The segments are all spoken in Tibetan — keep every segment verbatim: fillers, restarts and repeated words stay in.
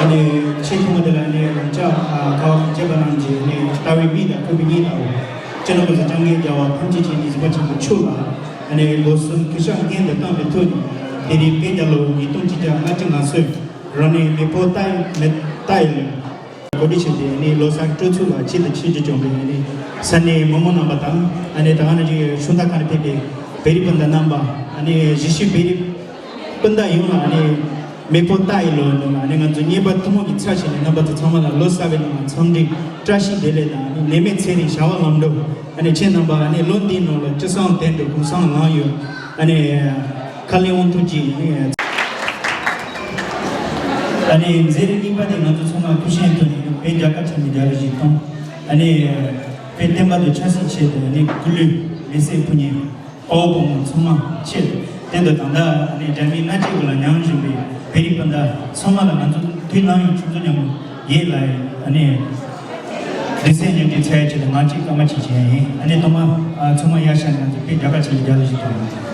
ཨ་ནི་ཆེས་ཐོག་མ་དེ་ལ་ཨ་ནི་རང་ཅག་ཨ་ཁ་བ་བཅས་པ་རྣམས་ཀྱིས་ཨ་ནི་ལྟ་བའི་མིག་དང་ཐོས་པའི་སྙིང་ལྟ་བུ། སྤྱི་ནོར་གོང་ས་སྐྱབས་མགོན་རྒྱལ་བ་ཐམས་ཅད་མཁྱེན་ཅིང་གཟིགས་པ་ཆེན་པོ་མཆོག་ལ་ཨ་ནི་ལོ་གསུམ་གུས་ཕྱག་སྔོན་དུ་བཏང་བའི་ཐོག་ནས་དེ་རིང་བོད་རྒྱལ་ལོ་ཉིས་སྟོང་ཆིག་བརྒྱ་ལྔ་བཅུ་ང་གསུམ། རང་ནས་མེས་པོ་རྟ་ཡི་མེ་རྟ་ཡི་ལུས། གོ་སྒྲིག་བྱས་ཏེ་ཨ་ནི་ལོ་གསར་གྱི་སྤྲོ་ཚིགས་ལ་ཆེད་དུ་ཆེད་དུ་བྱོན་པའི་ཨ་ནི་ས་གནས་མི་མང་རྣམ་པ་དང་ཨ་ནི་ད་ག་ནང་བཞིན་ཕྱོགས་མཐའ་ཁག་ནས་ཕེབས་པའི་བོད་རིགས་སྤུན་ཟླ་རྣམ་པ། ཨ་ནི་གཞིས་བྱེས་བོད་རིགས་སྤུན་ཟླ་ཡོངས་ལ་ཨ་ནི་མེས་པོ་རྟ་ཡི་ལོ་ནང་ལ་ཨ་ནི་ང་ཚོ་གཉེན་པ་ཐུན་མོང་གི་ཚབ་བྱས་ནས་རྣམ་པ་ཚོ་ཚང་མ་ལ་ལོ་གསར་བའི་ནང་ལ་འཚམས་འདྲི་བཀྲ་ཤིས་བདེ་ལེགས་དང་ཨ་ནི་ནད་མེད་ཚེ་རིང་བྱ་བ་ལམ་འགྲོ། ཨ་ནི་ཁྱེད་རྣམ་པ་ཨ་ནི་ལོ་འདིའི་ནང་ལ་ཅི་བསམ་དོན་འགྲུབ་གང་བསམ་ལམ་ཡོད། ཨ་ནི་ཁ་ལས་དབང་ཐུགས་ཀྱིས་ཨ་ནི་ཨ་ནི་མཛད་རིམ་གཉིས་པ་དེ་ང་ཚོ་ཚང་མ་ཐུགས་བཞེས་ཐོག་ནས་བོད་རྒྱལ་ཁབ་ཆེན་མོའི་རྒྱལ་གཞིས་གཏོང་། ཨ་ནི་བོད་བསྟན་པ་དང་ཆབ་སྲིད་ཆེད་དུ་ཨ་ནི་སྐུ་ལུས་མེ་སྲེག་ཕུལ་མཁན་དཔའ་བོ་དཔའ་མོ་ཚང་མ་ཆེད་དུ་སྟོན་དུ་ད་ལྟ་ཨ་ནི་འདྲ་མིན་སྣ་གཅིག་གུ་ལ་མྱངས་བཞིན་པའི་བོད་རིགས་སྤུན་ཟླ་ཚང་མ་ལ་ང་ཚོ་དུས་ནམ་ཡང་ཁྱོད་ཚོ་མཉམ་དུ་ཡིན་ལ་ཨ་ནི། དེ་སེམས་ཉམས་ཀྱི་ཚད་ཆེ་ལ་ང་གཅིག་སྐར་མ་གཅིག་བྱས་ཡིན། ཨ་ནི་ཐོག་མ་ཚང་མ་ཡར་ཤར་ནས་ང་ཚོ་དཔེ་རྒྱ་གར་ཆེན་པོ་རྒྱ་ལ་ཞིག་ཐོབ་ཡོད།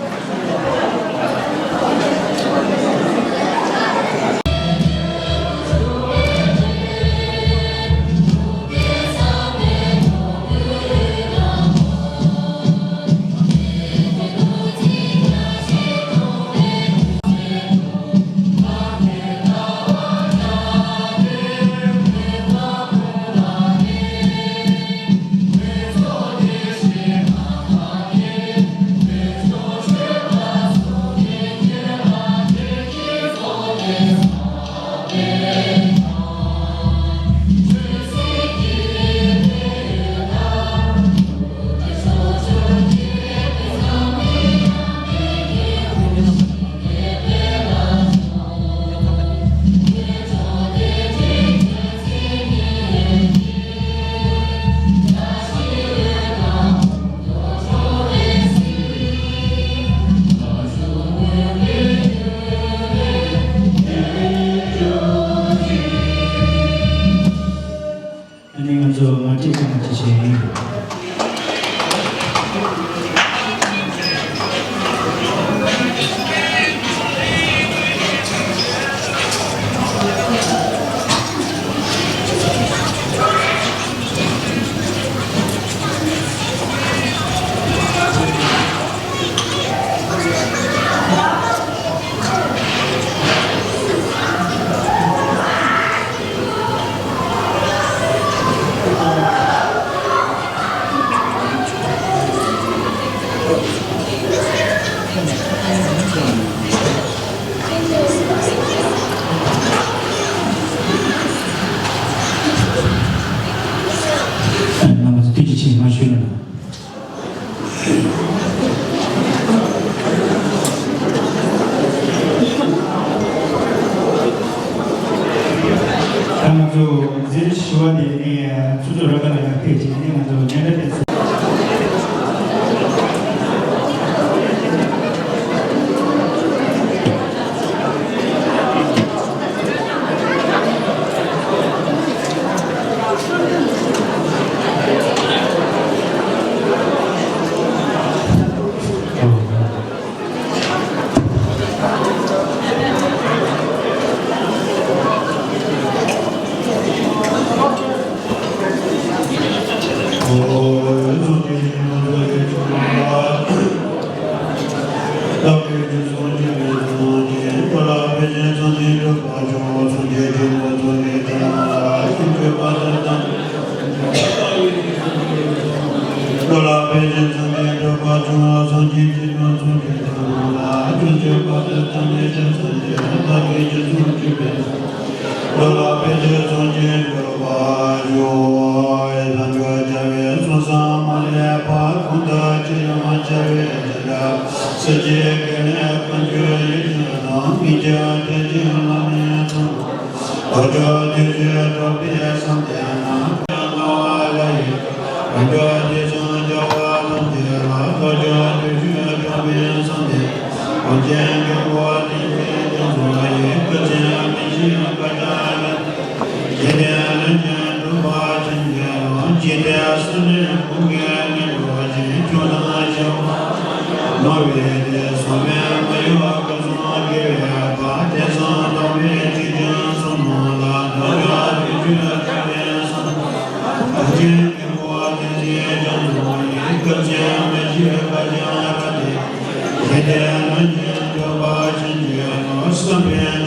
ཨ་ནི་ང་ཚོ་མ་བྲིས་ཀྱང་བྲིས་བྱས་ཡིན། རྣམ་པ་ཚོ་ཐུགས་རྗེ་ཆེ། མ་ཞུས་ལ། ད་ང་ཚོ་མཛད་རིམ་བཞི་པ་དེ་ནི་ཚུར་ཚུར་ར་ཁ་ལ་ཡང་ཕེབས་བྱས་ནས་ང་ཚོ་སྙན་གྲགས་ལྡན་སྲིད།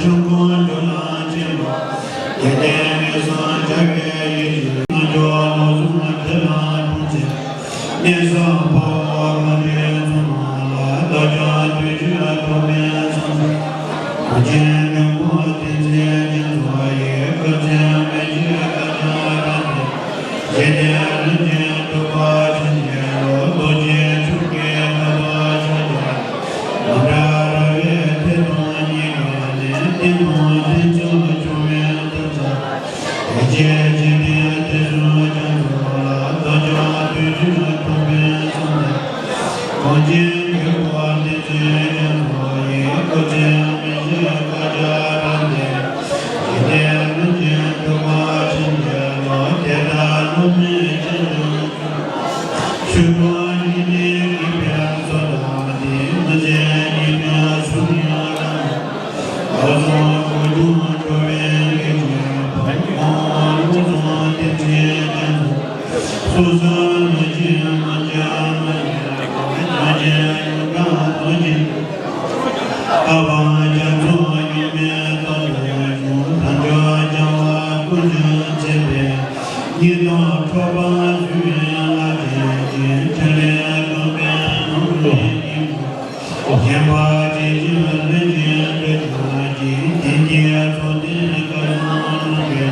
ཆོས་སྐུ་ཇོ་ནང་ཆེན་པོ། དགེ་ལྡན་ངེས་སུ་བྱ་བའི་ཡིད་བཞིན་རྣལ་འབྱོར་བློ་བཟང་དེ་ལ་འཁྲུངས་ཚེ། གནས་བཟང་འཕགས་པ་དགའ་ལྡན་ཚོགས་ནང་ལ། བདག་ཅག་དུས་ཀྱི་ཐོག་མའི་སངས་རྒྱས། གངས་ཅན་མགོན་པོ་བསྟན་འཛིན་རྒྱ་མཚོ་ཡི། བཀའ་དྲིན་མི་ཕྱེད་བསྐལ་བརྒྱར་བརྟན། ཞི་བདེ་ལྷུན་གྱིས་གྲུབ་པ་ཆེན་པོའི་བློ། རྡོ་རྗེ་འཆང་གི་བཀའ་དང་ཕྱག་རྒྱ། མི་འབྲལ་ར་བའི་ཐད་གཏོང་གཉིས་ཀ་ནས། བསྟན་དང་ལྷན་ཅིག་འབྱུང་བའི་ཐབས་མཛད། དེ་རྗེས་འཇིག་རྟེན་དེ་གསུམ་རྒྱ་མཚོ་ལ། བདག་ཅག་དུས་ཀྱི་ཐོག་མའི་སངས་རྒྱས། གངས་ཅན་གྱི་འགོ་བ་བསྟན་འཛིན་རྒྱ་མཚོ་ཡི། སྐུ་ཚེ་མི་ཤིགས་བསྐལ་བརྒྱར་བརྟན། ཞི་བདེ་ལྷུན་གྱིས་གྲུབ་པ་ཆེན་པོའི་བློ། དེ་ལྟར་བློ་མི་ཕྱེད་ཅིང་། ཆོས་སྐུ་ཉི་མའི་དགེ་བའི་ཚོགས་དང་ལྡན། མི་ཕྱེད་ཉི་མའི་གཟུགས་བརྙན་རབ། བློ་བཟང་སྐུ་གདུང་འགྲོ་བའི་དགེ་བའི་བུ། མ་འོངས་བློ་བཟང་བསྟན་འཛིན་རྒྱ་མཚོ། སྲོག་བཟང་ནུས་ཅན་མ་སྐྱེས་མ་རྙེད་པ། ཡོན་ཏན་ཡོངས་གྲགས་རྡོ་རྗེ། བཀའ་འབངས་རྒྱ་མཚོ་རྙིང་མའི་རྩ་དང་ཞུང་། དལ་འབྱོར་རྒྱལ་བ་ཀུན་ཀྱང་མཛེས་པའི། ཉི་ཟླ་འཕྲོག་པ་བཟོད་པའི་ལྷ་ཆེན་གྱི། ཕྲིན་ལས་རྐང་པའི་ནོར་བུ་ཡིན། བཞེངས་པ་ཇི་བཞིན་ལྷུན་གྱིས་གྲུབ་པར་བགྱི། དེང་གི་ཚོགས་འདི་སྐལ་བཟང་རྣམས་ཀྱི།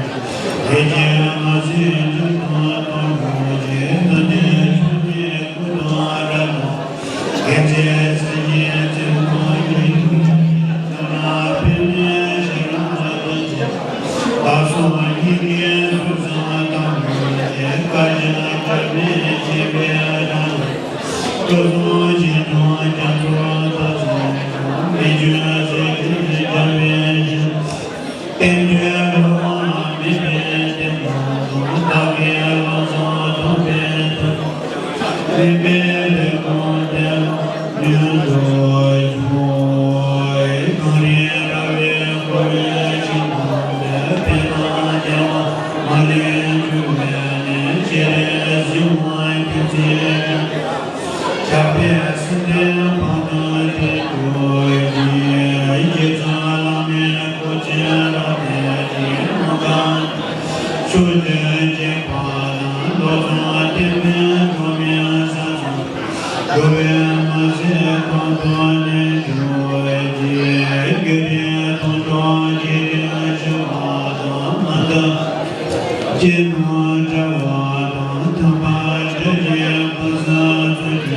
དེ་རྗེས་མ་སྲིད་འབྱུང་ལྟར་མཐོང་དགོས་ཀྱི། ད་ལྟའི་ཆོས་ཉིད་སྐུ་དང་འདྲ་དང་། དགེ་མཚན་སེམས་ཅན་ཚེ་དཔག་ཉིད། ཐོབ་ན་འཕེལ་ནས་ཞིང་རབ་ཏུ་སྐྱེ། བདག་སོགས་སྙིང་གའི་གཟུགས་བཟང་དང་ལྡན་ཅིང་། བཀའ་བཞིན་སྐྱབས་གནས་བྱེད་པའི་རང་ལུགས། སྐུ་གསུང་ཞིང་སྐྱོང་རྒྱ་མཚོ་རྩ་ཚང་ཁྱོད། མི་བསྐྱོད་ཟིལ་གྱིས་རྒྱ་བའི་ཞིང་། བསྟན་འགྲོའི་འགྲོ་དབང་མེད་པའི་བསྟན་པ་དང་། བདག་གི་བློ་བཟང་ཐོབ་པའི་མཐུ། མུན་པའི་ལས་ཁུངས་དེ་ལ་ཉོན་དུ་ཆུག། གངས་རིའི་ར་བས་བསྐོར་བའི་ཞིང་ཁམས་དེར། ཕན་དང་རྒྱལ་བ་མ་ལུས་འབྱུང་བའི་གནས། སྤྱན་རས་གཟིགས་དབང་བསྟན་འཛིན་རྒྱ། ཞབས་པད་སྲིད་མཐའི་འཕགས་བསྟོད་དུ་བགྱི། རྗེ་བཙུན་བླ་མའི་སྐུ་ཆེན་རབ་བརྟན་ཅིང་། ནམ་མཁའ་ཕྱོགས་བཅུའི་འཇིགས་པ་དང་། བློ་བཟང་བསྟན་པའི་འགྲོ་མིའི་ས་མཚམས། འགྲོ་བའི་མ་ཟད་གོང་དུ་གནས་གྱུར་ཅིག། དགེ་ལྡན་དོན་གྲུབ་རྗེ་བཙུན་ཞི་བ་དང་། མ་དག་སྤྱན་ནོར་དྲ་བ་དང་། ཐང་པ་སྒྲ་གཅན་བ་ས་མཚོན་ཆ།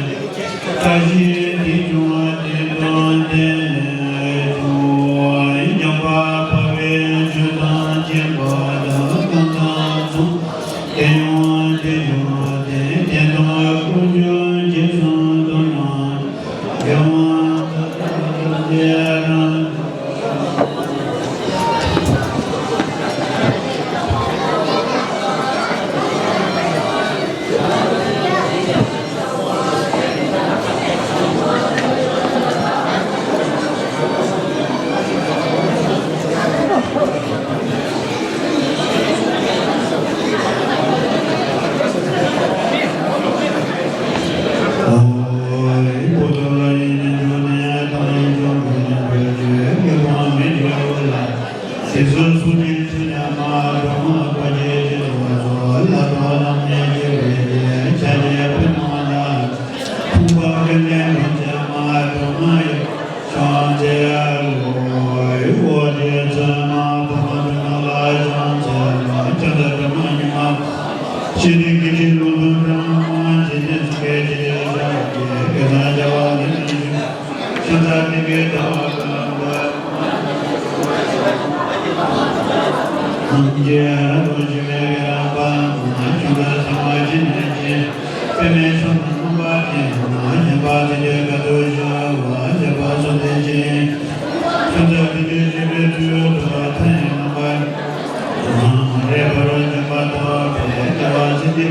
བཀྲ་ཤིས་འདི་བྱུང་བ་དེ་དང་ལྡན་ལས་བྱུང་། ཉམས་པ་འཕགས་པའི་ཆོས་དང་མཁྱེན་པ་དང་། གང་དང་མཚུངས་དེ་ཡོང་དེ་ཡོང་སྟེ། དེ་དག་ཀུན་ཀྱང་ཇི་བཞིན་དུ་སྣང་། དགེ་བ་དག་ཀུན་དེ་རང་། དེ་ཚོ་སུ་ནི་ཆུ་ཉག་མ་སྒྲོལ་མ་བཀའ་བརྒྱད་ཅན་བ་ཚོ་ལ་དྭགས་བླ་མའི་རྒྱལ་བའི་རྗེ། ཕྱག་རྒྱའི་དཔེ་མང་ལ་ཕུང་པ་ཀུན་ལྡན་ལོངས་སྤྱོད་མ་སྒྲོལ་མ་ཡི་ཕྱག་འཚལ་ལོ། འོ་དེ་ཚོ་མ་ཕུང་པ་སྒྲོལ་མ་ལ་ཕྱག་འཚལ་ལོ། ཁྱོད་ཚོ་སྒྲོལ་མ་ཉི་མ་ཤེས་རིག་གི་ཁྲིད་ལུང་དུ་འགྲོ་མ་ཇི་སྙེད་སུ་ཁས་ཀྱི་ཡོད་ས་ཀྱི་དགེ་རྩ་བྱ་བ་ལས་མི་འཇུག་ཤམ་ཐབས་ཀྱི་དགེ་ལྟ་བ་ཀུན་ལ་འགོད། ནམ་མཁའི་རབ་ཏུ་ཕྱུག་པའི་གེ་སར་པ། ཤམ་ཐབས་ཚངས་པ་ཇི་སྙེད་ཅིག་པདྨའི་ཕྱོགས་ན་རྣམ་པར་བརྒྱན། བྱམས་པ་ཚེ་འདིར་དཀའ་ཐུབ་ཞི་བ། མཛད་པ་གསུམ་ལྡན་ཅིང་། ཤམ་ཐབས་ཀྱི་དགེ་བྱེད་པའི་ཚུལ་དུ་མཐའ་ཡས་རྣམ་པར། རེག་པར་འཇོམས་པ་ཐོབ་པའི་སྐལ་བ་ཅན་ཏེ།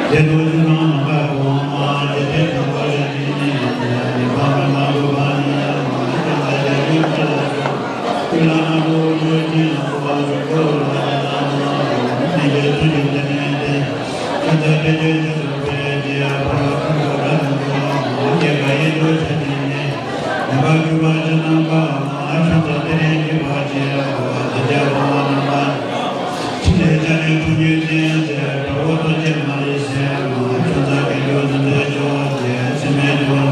དེ་དུས་ཆོས་སྐྱོང་ནམ་མཁའ་གང་མ་འཇིག་རྟེན་དང་པོ་ཞིག་ཉིད་ནས་ཉིད་ནས་ཉིད་ཕམ་མི་མ་གོས་པ་ཉིད་ལ་མ་ཀྱང་ལ་རྒྱ་ཡུལ་ཁྲི་ལ་སོགས་ཀུན་ལ་ནང་དུ་འོད་ཆེན་ལ་སོགས་པ་ཞིག་འཁོར་ལ་ཡ་ལ་མ་གོས་ནས་ཀྱི་ཚུལ་གྱིས་དེ་ནས་དེ་ཁྱོད་ཚོ་དེ་དུས་ཆོས་སུ་འཕེལ་གྱི་ཕ་ར་ཁུ་ར་ར་དང་དུ་མ་མ་ཀྱེ་ག་ཡེ་དུ་ཆ་ནས་ནས། ཆོས་པ་ཅན་རྣམ་པ་མ་ཆོས་ས་དེ་རིང་གི་བར་ཆད་འོ་དེ་ཇ་བ་རྣམ་པ། ཕྲིན་ལས་ཅན་ནི་ཁུངས་ཀྱི་རྟེན་ཟེར་དགྲ་བོ་ཐོག་ཆེན་མ་ལས་སེ་མ་ཆོས་ས་དེ་འགྱུར་དུ་འདོད་ཆོག་ཅེས་སེམས་མེད་འགྱུར།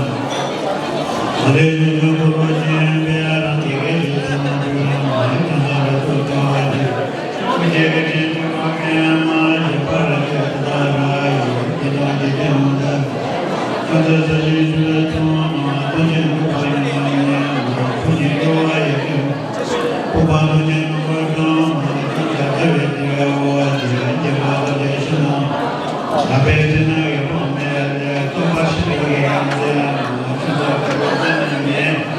ཨ་ལས་ཡུལ་ཆོས་འཁོར་ལོ་ཆེན་པས་རང་གི་གེགས་ཀྱི་ཚེ་ན་འགྱུར་མ་ཆོས་ས་ར་ཐོག་ཀ་བ་ཅན། ཀུན་མཁྱེན་གྱི་དྲིན་ཅན་མ་མཁྱེན་མ་མཁྱེན་པར་ཁྱོད་དེ་དག་ར་ཡོད་དེ་དག་གི་དེ་མོ་ལྟར། ཁྱོད་ཚོ་ས་ཞིང་ཆུ་ལ་ཐོན་མ་ཐོན་ཆེན་དུ་ཕ་ཡི་མ་ཉེ་མ་ཁུ་ཉེ་ཀྱོ་བ་ཡི་ཀྱོ། ཕུ་པ་ཐོན་ཆེན་དུ་ཕ་ཀྱོ་མ་ཁྱོད་ཚོ་ཐ་བའི་དེ་བའི་འོ་བ་དེ་བའི་དེ་བ་ཐོན་ཆེན་ཤི་ན། ད་པའི་དེ་ན་ཡོད་པ་མེད་ལས་ཐོབ་པ་ཤི་བའི་ཡང་དེ་ཡང་མ་ཁྱོད་ཚོ་ཐ་བའི་དེ་ན་མེད།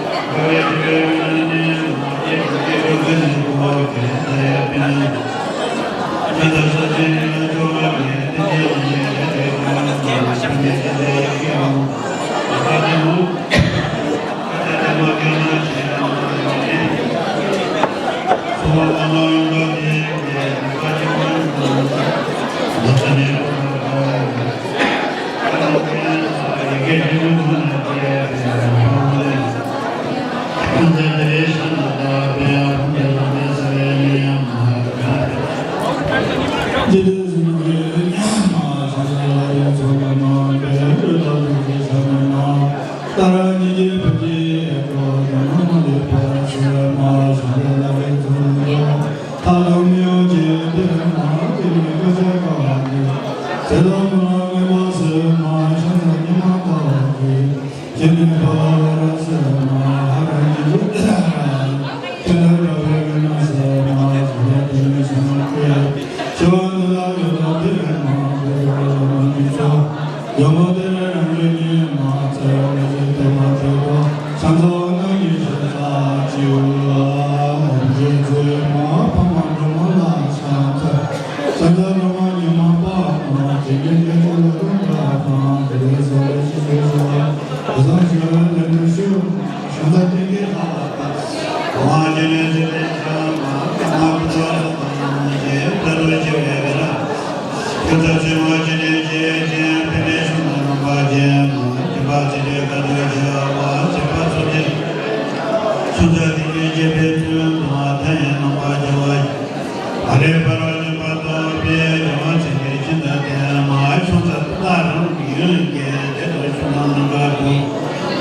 ཨ་ལས་འཕར་བ་སྦྱིན་པ་ཐོབ་པའི་རྒྱལ་བ་སེང་གེ་ཁྱིམ་དང་ལྡན་མ་ཆུང་ཚ་ཏ་རང་གི་ཡོན་ཏན་དེ་དང་ཆུང་དང་རྣམ་པ་ཀུན།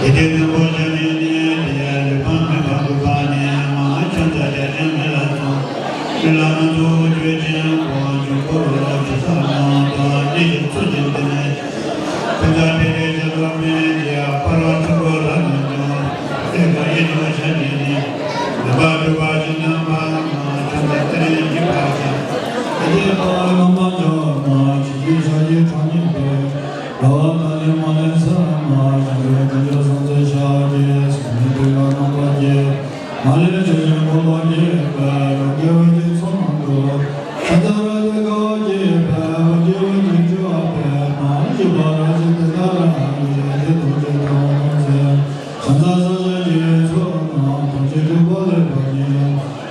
དེ་དེ་བདུན་པོ་བྱ་མིན་ནས་དེ་ཡང་ལུས་པ་མེད་པ་དགུ་པ་ནས་མ་ཆུང་ཚ་རྒྱ་ཆེན་མི་ལ་ཚོང་། ཀུན་ལ་ང་ཚོ་བརྗོད་ཅིང་གོ་འཇུག་པོ་རོ་ལ་ཆུ་ས་མང་དང་ནི་ཞིག་ཚུལ་གྱིས་འདི་ནས། ཁྱོད་ཚ་དེ་རེ་ཆེ་ལོ་མེད་ཀྱི་འཕར་བ་ཆུ་བོ་ལ་ནི་ཀྱང་དེ་ག་ཡིན་ནོ་ཆ་ཉིད་ནི། ལུས་པ་གྲུབ་པ་ཅི་རྣམ་པ་ན་ཁྱོད་ཚ་དེ་རེ་ཡིན་པ་ཅི། དེ་དེ་པ་རྣམ་པ་འཇོག་མ་ཇི་ཞིག་ས་ཡི་གྲངས་སྙེད་པའི། ར་བ་ད་ལི་མ་ལེ་ས་མ་ཞིང་གི་དོན་བྱ་སངས་རྒྱས་ཤཱཀྱའི་སོ་མི་དེ་ལ་རྣམ་པ་བརྒྱད། མ་ལས་ཆོས་ཅན་འཁོར་ལོ་བརྒྱད་པའི་རང་རྒྱལ་བའི་རྒྱལ་ཚོགས་མང་དུ། ཤ་ཚ་ར་ཏི་ཀ་བ་བརྒྱད་པའི་རང་རྒྱལ་བའི་རྒྱལ་ཆོས་པའི་མ་ཞི་བ་ར་ཅི་ཏི་ཏ་ར་ཡི་རྒྱལ་དུ་བྱེད་དང་མཚན། ཤ་ཚ་ས་ཆ་རྒྱལ་ཚོགས་རྣམས་ཐམས་ཅད་གྲུབ་པ་ལེགས་པར་ཉེ།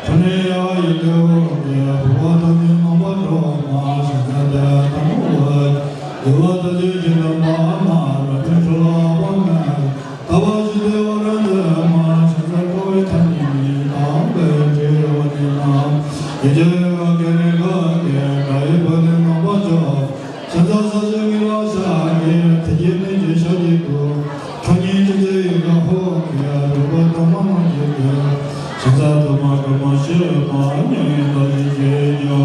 ཕྲིན་ལས་ཡལ་བ་ཡི་ལེའུ་སྟེ་བུ་བ་ཐམས་ཅད་རྣམ་པར་གྲོལ་མ་ཤ་ཚ་ཏི་ཏ་མོ་བ། འདུལ་བ་ཐམས་ཅད་ཀྱི་ལམ་པ་མ་རབ་ཏུ་འཕྲོ་བ་མ། ལྟ་བ་ཇི་ལྟ་བ་རང་ལྟར་མ་ཤ་ཚ་ཀ་བའི་ཐ་སྙད་མི་དང་པའི་དྲི་བ་ནི་མ། ཡེ་ཇ་ཡ་ག་ནི་ག་གེ་ག་ཡི་བ་ནི་རྣམ་པ་ཅོ། ཤ་ཚ་ས་ཆ་ངེས་ལ་ཤ་གེ་ཐི་གེ་ནི་ཇེ་ཤ་གེ་གུ། ཁ་ཉིན་ཅི་ཚེ་ཡི་ག་ཧོ་གེ་རུ་བ་ཐ་མ་མ་གེ་གེ། ཤ་ཚ་དུ་མ་ག་མ་ཤེས་མ་ཉོ་ཡི་ད་ཡི་གེ་ཉོ།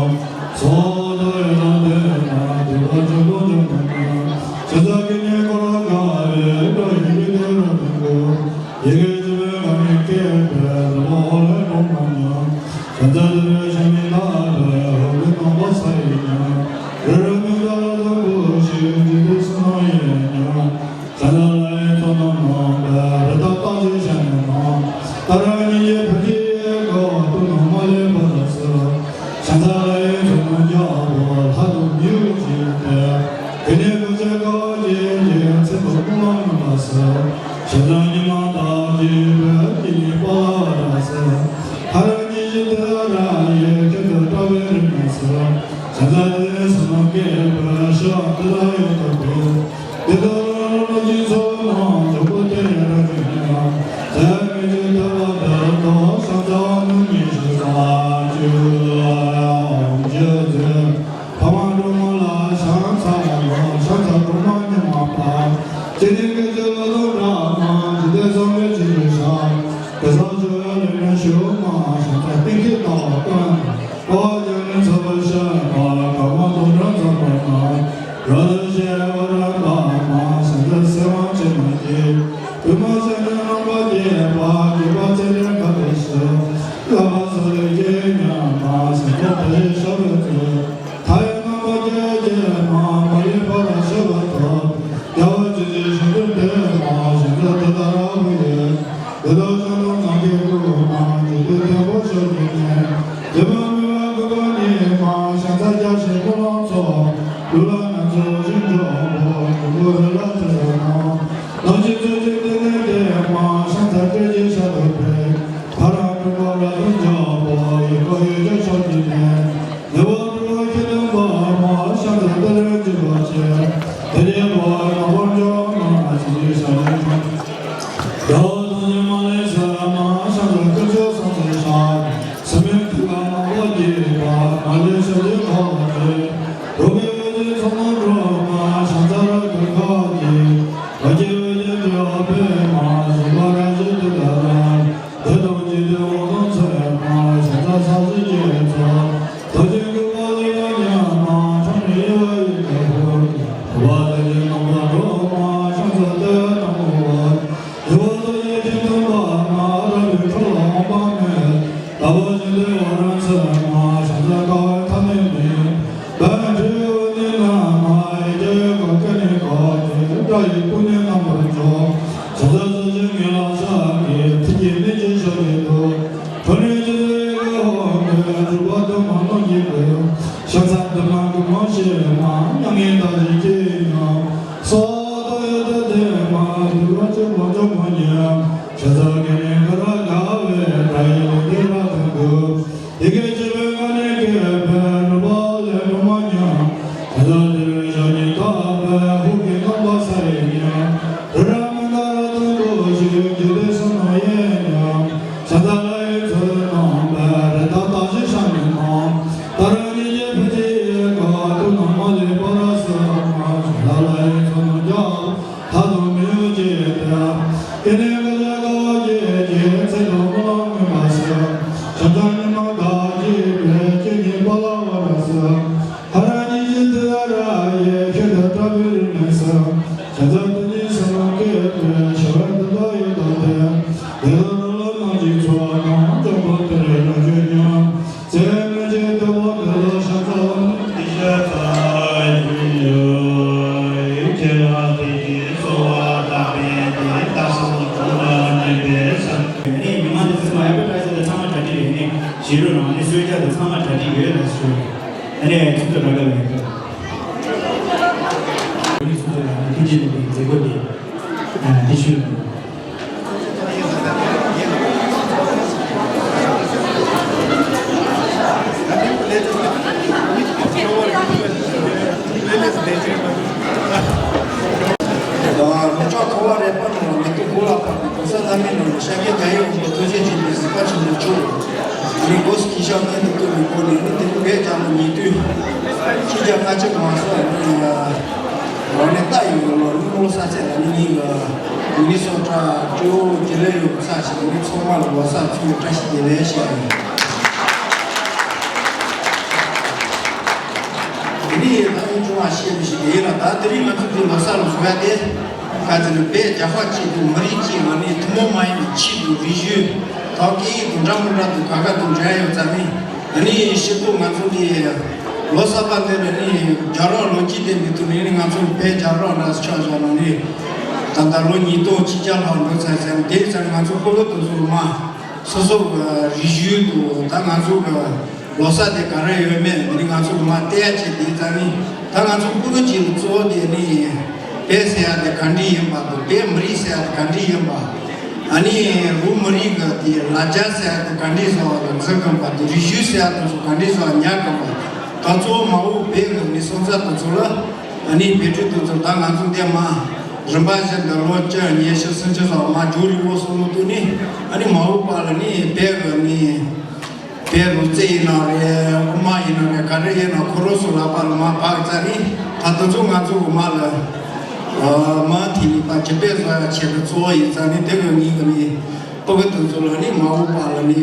སོ་ད་ཡ་ན་དེ་ན་དུ་བ་ཅོ་གོ་ཅོ་མ་ཉོ། ཤ་ཚ་གི་ནི་ཀོ་ར་ག་རེ་ག་ཡི་གེ་དེ་ར་དུ་གུ། ཡི་གེ་ཇི་བའི་ག་མི་སྐད་པའི་རི་བ་ཧོ་ལེ་གོ་མ་ཉོ། ཤ་ཚ་དེ་བའི་ཤ་མི་ད་བའི་ཧོ་གི་ནང་པ་ས་ཡི་ཉོ། རི་ར་མི་ད་ར་དུ་གུ་ཤི་ཇི་དེ་སུ་ན་ཡི་ཉོ། ཤ་ཚ་ལ་ཡི་ཚོ་ན་ནོ་བའི་རི་ད་ཏ་ཇི་ཤ་ནི་ནོ། ཏ་ར་ཉི་ཡི་བུ་ཇི་ཡི་ག་དུ་ནོ་མ་ལེ་བ་ལ་སུ། ཤ་ཚ་ལ་ཡི་ཚོ་ན་རྒྱ་བོ་ལྷ་དུ་མི་ཡུ་ཇི་ཏེ། གི་ནི་གུ་ཅ་ག་ཇི་ཇི་ཚེ་དུ་མ་ལ་སུ། ཤ་ཚ་ཉི་མ་ད་ཇི་བའི་ཀི་ནི་པ་ལ་ར་སུ། ཧ་ར་ཉི་ཞི་ཏ་ར་ རོགས་ཕྱོགས་ཐོག་ལ་རེ་པ་ནང་མི་ཐུག་གོ་ལ་ཕར་གོ་ས་ལྷ་མི་ནང་ཤ་སྐྱེ་ག་ཡོད་མི་ཐུག་ཆེ་ཆེ་མི་སི་པ་ཆེ་མི་ཆུ་མི་གོ་སི་ཁི་ཤ་མི་ཐུག་ཐུག་མི་གོ་ནི་མི་དེ་གུ་བས་ཀྱང་མི་ཉིད་དུས་ཁྱི་རྒྱ་ང་ཆེ་གང་སོ་ཡ་ནི་ཡ་རང་ནས་ལྟ་ཡོད་ལོ་ནི་མོ་ས་ཚད་ལ་ནི་ཡིན་ག་མི་ནི་སོ་ཏྲ་ཀྲི་འོ་ཀྱི་ལེ་ཡོད་ས་ཞིག་ནི་ཚོགས་མ་ལ་བ་ས་ཚུགས་བཀྲ་ཤིས་བདེ་ལེགས་ཞེས་ཡིན། དེ་ནི་ད་ནི་ཅུང་བ་ཤེས་མི་ཤེས་དེ་ཡིན་ལ་ད་དེ་རིང་ང་ཚོ་དེ་ལོ་གསར་ལ་བཟོ་ཡ་དེ་ག་ཚོད་ནི་བོད་རྒྱ་ཁབ་གཅིག་དང་མི་རིགས་གཅིག་ལ་ནི་ཐུན་མོང་མ་ཡིན་པའི་ཆེད་དུ་རིག་གཞུང་ཐོག་སྐད་ཡིག་དང་འདྲ་མི་འདྲ་དང་ག་ག་དང་འབྲེལ་ཡོད་ཙང་ནི་ཨ་ནི་ཕྱི་དྲོ་ང་ཚོ་དེ་ལོ་གསར་པ་འདི་ལ་ནི་རྒྱ་རོགས་ལོ་རྒྱུས་དེ་མི་ཐུབ་ནི་ནི་ང་ཚོ་བོད་རྒྱ་རོགས་འདྲ་ཆགས་བཞག་ནོ་ནི་ད་ལྟ་ལོ་ཉིས་སྟོང་ཆིག་བརྒྱ་ལྷག་འགྲོ་ཚར་ཙང་དེ་ཙང་ང་ཚོ་ཕྲུ་གུ་དེ་ཚོ་ལ་མ་སོ་སོ་གི་རིག་གཞུང་དུ་ད་ང་ཚོ་གི་ལོ་གསར་དེ་ག་རེ་ཡོད་མེད་འདི་ནི་ང་ཚོ་གི་མ་བལྟས་ཡ་ཆེད་དེ་ཙང་ནི་ད་ང་ཚོ་ཕྲུ་གུ་གཅིག་ལ་གཙོ་བོ་དེ་ནི་བོད་ཟེར་ཡ་དེ་ག་འདྲ་ཡིན་པ་དང་བོད་མི་རིགས་ཟེར་ཡ་དེ་ག་འདྲ་ཡིན་པ། ཨ་ནི་བོད་མི་རིགས་གི་དེ་ལ་རྒྱ་ཟེར་ཡ་དེ་ག་འདྲ་བཟོ་བ་དང་འཛིན་དགོས་པ་དང་རིག་གཞུང་ཟེར་ཡ་དེ་ཚོ་ག་འདྲ་བཟོ་བ་ཉར་དགོས་པ། ད་གཙོ་བོ་མ་འོངས་བོད་གི་མི་སོང་ས་དེ་ཚོ་ལ་ཨ་ནི་བོད་ཕྲུག་དེ་ཚོ་ད་ང་ཚོ་འདི་མ་རིམ་པ་བཞིན་དུ་ལོ་བཅུ་ཉི་ཤུ་སུམ་ཅུ་སོགས་མ་འཇུག་རིང་པོ་སོང་ལོ་དུས་ནི་ཨ་ནི་མ་འོངས་པ་ལ་ནི་བོད་གི་ནི་བོད་ལུག་རྫི་ཡིན་ན་རེད། དབུ་མ་ཡིན་ན་རེད། ག་རེ་ཡིན་ན་ཁོ་རང་ཚོ་ལག་པ་ལ་མ་བབས་ཙང་ནི་ད་དེ་ཚོ་ང་ཚོ་གི་མ་ལ་མ་དེ་ནི་ད་ཇི་སྦས་བཟོ་ཡ་ཆེད་དུ་གཙོ་བོ་ཡིན་ཙང་ནི་དེ་གི་ངེད་གི་ནི་ཕྲུ་གུ་དེ་ཚོ་ལ་ནི་མ་འོངས་པ་ལ་ནི་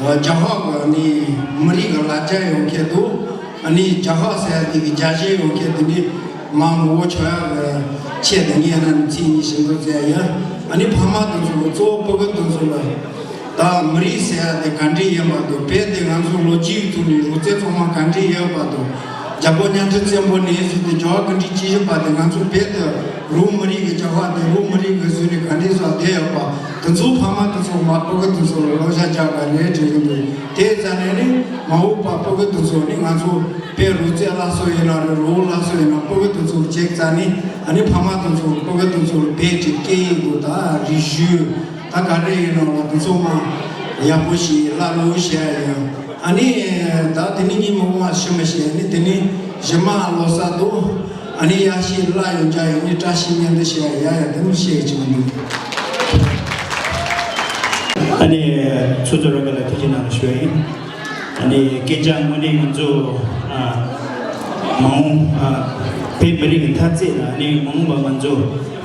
རྒྱ་ཧོ་གི་ནི་མི་རིགས་གི་ལ་རྒྱ་ཡོང་ཁྱེད་དུ་ཨ་ནི་རྒྱ་ཧོ་ཟེར་ཡ་དེ་གི་རྒྱ་ཇེ་ཡོང་ཁྱེད་དེ་ནི་མ་ངོ་བོ་ཆོ་ཡ་གི་ཆེད་དུ་ངས་ན་ནི་ཚིག་ཉིད་བཞིན་དུ་མཛད་ཡ། ཨ་ནི་ཕ་མ་དེ་ཚོ་གི་གཙོ་བོ་ཕྲུ་གུ་ ད་མི་རིགས་ཟེར་ཡ་དེ་ག་འདྲ་ཡིན་པ་དང་། བོད་དེ་ང་ཚོ་ལོ་རྒྱུས་ཀྱི་ཐོག་ནས་རོལ་རྩེད་ཚང་མ་ག་འདྲ་ཡོད་པ་དང་། རྒྱལ་པོ་གཉའ་ཁྲི་བཙན་པོ་ནས་བཟུང་སྟེ་རྒྱལ་བ་སྐུ་ཕྲེང་བཅུ་བཞི་པ་དེ་ང་ཚོ་བོད་དུ་རོལ་མི་རིགས་ཀྱི་རྒྱལ་བ་དེ་རོལ་མི་རིགས་ཀྱི་གཟུགས་ནས་ག་འདྲ་བཟོ་བསྡད་ཡོད་པ་དེ་ཚོ། ཕ་མ་དེ་ཚོ་མ་སྤུ་གུ་དེ་ཚོ་ལ་བསླབ་བྱ་རྒྱག་པ་རེད་དྲན་གྱི་འདུག་དེ་ཙམ་ནས་ནི་མ་འོངས་པ་སྤུ་གུ་དེ་ཚོ་ནི་ང་ཚོ་བོད་རོལ་རྩེད་སློབ་གསོ་ཡིན་ན་རེད། རོལ་སློབ་གསོ་ཡིན་ན། སྤུ་གུ་དེ་ཚོ་བྱས་ཙང་ནི་ཨ་ནི་ཕ་མ་དེ་ཚོ་སྤུ་གུ་དེ་ཚོ་ལ་བོད་ཀྱི་སྐད་ཡིག་དང་ད་རིག་གཞུང་ད་ག་རེ་ཡིན་ནའང་དེ་ཚོ་མ་ཡག་པོ་ཞིག་བསླབ་རོགས་བྱེད་ཡ་ཡིན། ཨ་ནི་ད་དེ་ནི་ཉིན་མོ་བ་ཤི་མི་ཤེས། ཨ་ནི་དེ་ནི་གཞི་མ་ལོ་གསར་དུ་ཨ་ནི་ཡ་ཤི་ལ་ཡོང་རྒྱ་ཡོད་ནི་བཀྲ་ཤིས་སྙན་དུ་བྱེད་ཡ་ཡ་ཡ་དེ་མི་ཤེས་ཀྱི་མི་འདུག་ཨ་ནི་ཚོགས་གཙོ་ར་ག་ལ་ཐུགས་རྗེ་གནང་ཞུ་ཡ་ཡིན། ཨ་ནི་སྐད་ཆ་དངོས་གནས་ང་ཚོ་ཨ་མ་འོངས་ཨ་བོད་མི་རིགས་ཀྱི་འཐབ་རྩོད་ལ། ཨ་ནི་མ་འོངས་པ་ང་ཚོ་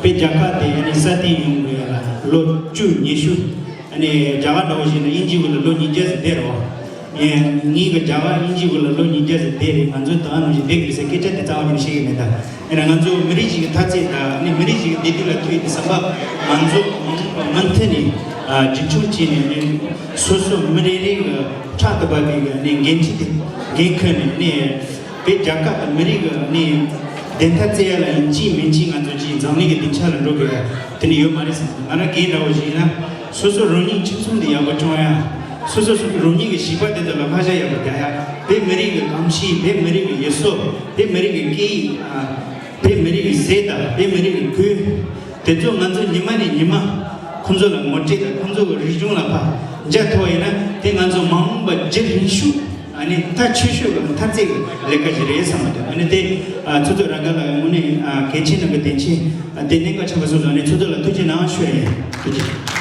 བོད་རྒྱལ་ཁབ་དེ་ཨ་ནི་སྲ་བརྟན་ཡོང་དགོས་ཡ་ལ་ལོ་བཅུ་ཉི་ཤུ། ཨ་ནི་རྒྱ་གར་འདྲ་བོ་ཞིག་ན་དབྱིན་ཇི་གུ་ལ་ལོ་ཉིས་བརྒྱ་ཙམ་བསྡད་རོགས། ངས་ངའི་གི་རྒྱ་གར་དབྱིན་ཇི་གུ་ལ་ལོ་ཉིས་བརྒྱ་ཙམ་བསྡད་རེད། ང་ཚོ་ད་ནང་བཞིན་བསྡད་ཀྱི་རེད་ཟེར་སྐད་ཆ་དེ་རྩ་བ་ཉིད་ནས་བཤད་ཀྱི་མེད་ད། ཡིན་ན་ང་ཚོ་མི་རིགས་ཤིག་གི་འཐབ་རྩོད་དང་། ཨ་ནི་མི་རིགས་ཤིག་གི་བདེ་སྡུག་ལ་ཐུག་ཡོད་དེ་བསམ་པ་ང་ཚོ་མུ་མཐུད་ནས་ཨ་རྒྱུན་འཁྱོངས་བྱས་ནས། ཨ་ནི་སོ་སོ་མི་རེ་རེ་གི་ཕྲག་ཏུ་བབས་པའི་གི་ཨ་ནི་འགན་འཁྲི་དེ་འགན་ཁུར་ནས། ཨ་ནི་བོད་རྒྱལ་ཁབ་དང་མི་རིགས་ཀྱི་ཨ་ནི་བདེན་མཐའ་རྩོད་ཡ་ལ་ཡིན་གཅིག་མིན་གཅིག་ང་ཚོ་གཅིག་འཛམ་གླིང་གི་སྡིངས་ཆ་ལ་འགྲོ་དགོས་ཡ་དེ་ནི་ཡོད་མ་རེད་བསམ། ང་རང་སྒེར་འདྲ་བོ་ཞིག་ཡིན་ན། སོ་སོ་རང་ཉིད་ཁྱིམ་ཚང་དེ་ཡག་པོ་སྐྱོང་ཡ། སོ་སོ་སོ་རང་ཉིད་ཀྱི་བྱིས་པ་དེ་ཚོ་ལ་བསླབ་བྱ་ཡག་པོ་རྒྱག་ཡ། བོད་མི་རིགས་ཀྱི་གོམས་གཤིས། བོད་མི་རིགས་ཀྱི་ཡུལ་སྲོལ། བོད་མི་རིགས་ཀྱི་སྐད་ཡིག་ཨ། བོད་མི་རིགས་ཀྱི་ཟས་དང་བོད་མི་རིགས་ཀྱི་གོས། དེ་ཚོ་ང་ཚོ་ཉི་མ་ནས་ཉི་མ་ཁོང་ཚོ་ལ་ངོ་སྤྲོད་དང་ཁོང་ཚོ་གི་རིག་གཞུང་ལ་ཕར་འཇགས་ཐུབ་པ་ཡིན་ན། དེ་ང་ཚོ་མ་འོངས་པ་རྒྱུན་རིང་ཤོས། ཨ་ནི་མཐའ་ཆེ་ཤོས་ཀྱི་འཐབ་རྩོད་ཀྱི་ལས་ཀ་ཞིག་རེད་བསམ་པ་དང་། ཨ་ནི་དེ་ཨ་ཚོགས་གཙོ་ར་ག་ལ་དངོས་གནས་ཨ་གལ་ཆེན་ནང་གི་དོན་ཆེན། ཨ་དེ་གནད་འགག་ཆེན་པོ་སོང་ཙང་། ཨ་ནི་ཚོགས་གཙོ་ལ་ཐུགས་རྗེ་གནང་ཞུ་ཡ་ཡིན། ཐུགས་རྗེ་ཆེ།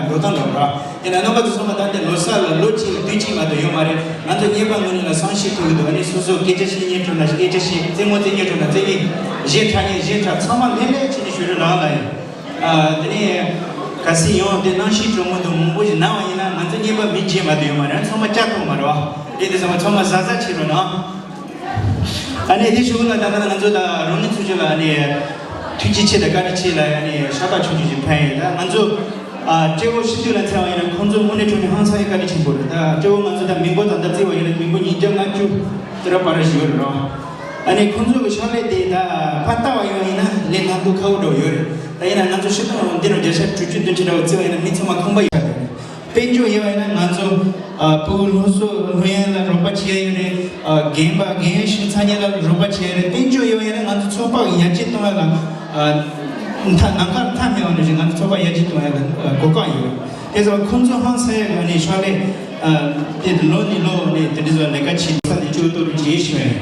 འགྲོ་སྟངས་འདྲ་བོ་ར། ཡིན་ན་རྣམ་པ་ཚོ་ཚང་མ་ད་ལྟ་ལོ་གསར་ལ་ལོ་གཅིག་དུས་གཅིག་མ་གཏོགས་ཡོད་མ་རེད། ང་ཚོ་གཉེར་པ་ངོས་ནས་ལ་བསམ་ཤེས་ཐུབ་ཀྱི་འདུག་ཨ་ནི་སོ་སོ་སྐད་ཆ་བཤད་སྙིང་བྲོ་ན་སྐད་ཆ་བཤད། རྩེད་མོ་རྩེ་སྙིང་བྲོ་ན་རྩེ་སྙིང་། གཞས་འཁྲབ་སྙིང་གཞས་འཁྲབ། ཚང་མ་ལྷན་ལྷན་བྱས་ནས་ཞུ་རོགས་གནང་ལ་ཡིན། ཨ་དེ་ནས་གལ་སྲིད་ཡང་དེ་གནང་ཤེས་གྲོགས་མོ་དང་མང་པོ་ཞིག་གནང་བ་ཡིན་ན། ང་ཚོ་གཉེར་པ་མི་བརྗེད་མ་གཏོགས་ཡོད་མ་རེད། ཚང་མ་བསྐྱར་གཏོང་མ་རེད་བ། དེ་དེ་ཚང་མ་ཚང་མ་གཟབ་གཟབ་བྱེད་རོགས་གནང་། ཨ་ནི་དེ་གཞུག་ལ་ད་ལྟ་ང་ཚོ་ད་རང་ཉིད་ཚོ་ཆུང་ལ་ཨ་ནི་ཐུགས་རྗེ་ཆེ་དང་བཀའ་དྲིན་ཆེ་ལ་ཨ་ནི་ཤ་སྟག་ཆུང་ཆུང་ཞིག་ཕན་ཡོད། ད་ང་ཚོ་ཨ་སྤྲེའུ་ཤིན་ཏུ་ལ་མཚོན་པ་ཡིན་ན། ཁོང་ཚོ་དངོས་གནས་དྲང་གནས་ཧང་སང་ཡ་བཀའ་དྲིན་ཆེན་པོ་རེད། ད་སྤྲེའུ་ང་ཚོ་ད་མི་མགོ་ད་ལྟ་བརྩི་བ་ཡིན་ན་མི་མགོ་ཉིས་བརྒྱ་ལྔ་བཅུ་དེ་ར་བར་ཞིག་ཡོད་རེད་རོ། ཨ་ནི་ཁོང་ཚོ་གི་ཕྱག་ལས་དེ་ད་ཕར་ལྟ་བ་ཡོང་ཡིན་ན་ལས་སླ་པོ་ཁག་པོ་འདྲ་བོ་ཡོད་རེད། ད་ཡིན་ན་ང་ཚོ་སྤྱིར་བཏང་འདི་རུ་བརྒྱ་ཆ་དྲུག་ཅུ་བདུན་ཅུ་འདྲ་བོ་བརྩི་བ་ཡིན་ན་མི་ཚང་མ་ཁང་པ་ཡོད་རེད། དཔལ་འབྱོར་ཡོད་པ་ཡིན་ན་ང་ཚོ་ཨ་ཕྲུ་གུ་སློབ་གསོ་སློབ་ཡོན་ལ་རོགས་པ་བྱེད་ཡ་ཡོད་རེད། ཨ་རྒན་པ་རྒན་ཡོལ་ཞིག་འཚར་ཉེན་ལ་རོགས་པ་བྱེད་ཡ་རེད། དཔལ་འབྱོར་ཡོད་པ་ཡིན་ན་ང་ཚོ་ཚོགས་པ་ཡར་རྒྱས་གཏོང་ཡ་ལ་ཨ་མཐའ་ནམ་མཁའ་མཐའ་མེད་པ་ནང་བཞིན་ང་ཚོ་ཚོགས་པ་ཡར་རྒྱས་གཏོང་ཡ་ལ་ཨ་གོ་སྐབས་ཡོད། དེ་ཚོ་ཁོང་ཚོ་ཧང་སང་ཡ་ག་ནས་ཕྱག་ལས་ཨ་དེ་ལོ་ནས་ལོ་ནས་དེ་འདྲ་ཚོ་ལས་ཀ་བྱེད་ས་ནས་ཅུ་ཏོ་རུ་བྱེད་ཤེས་པ་ཡིན།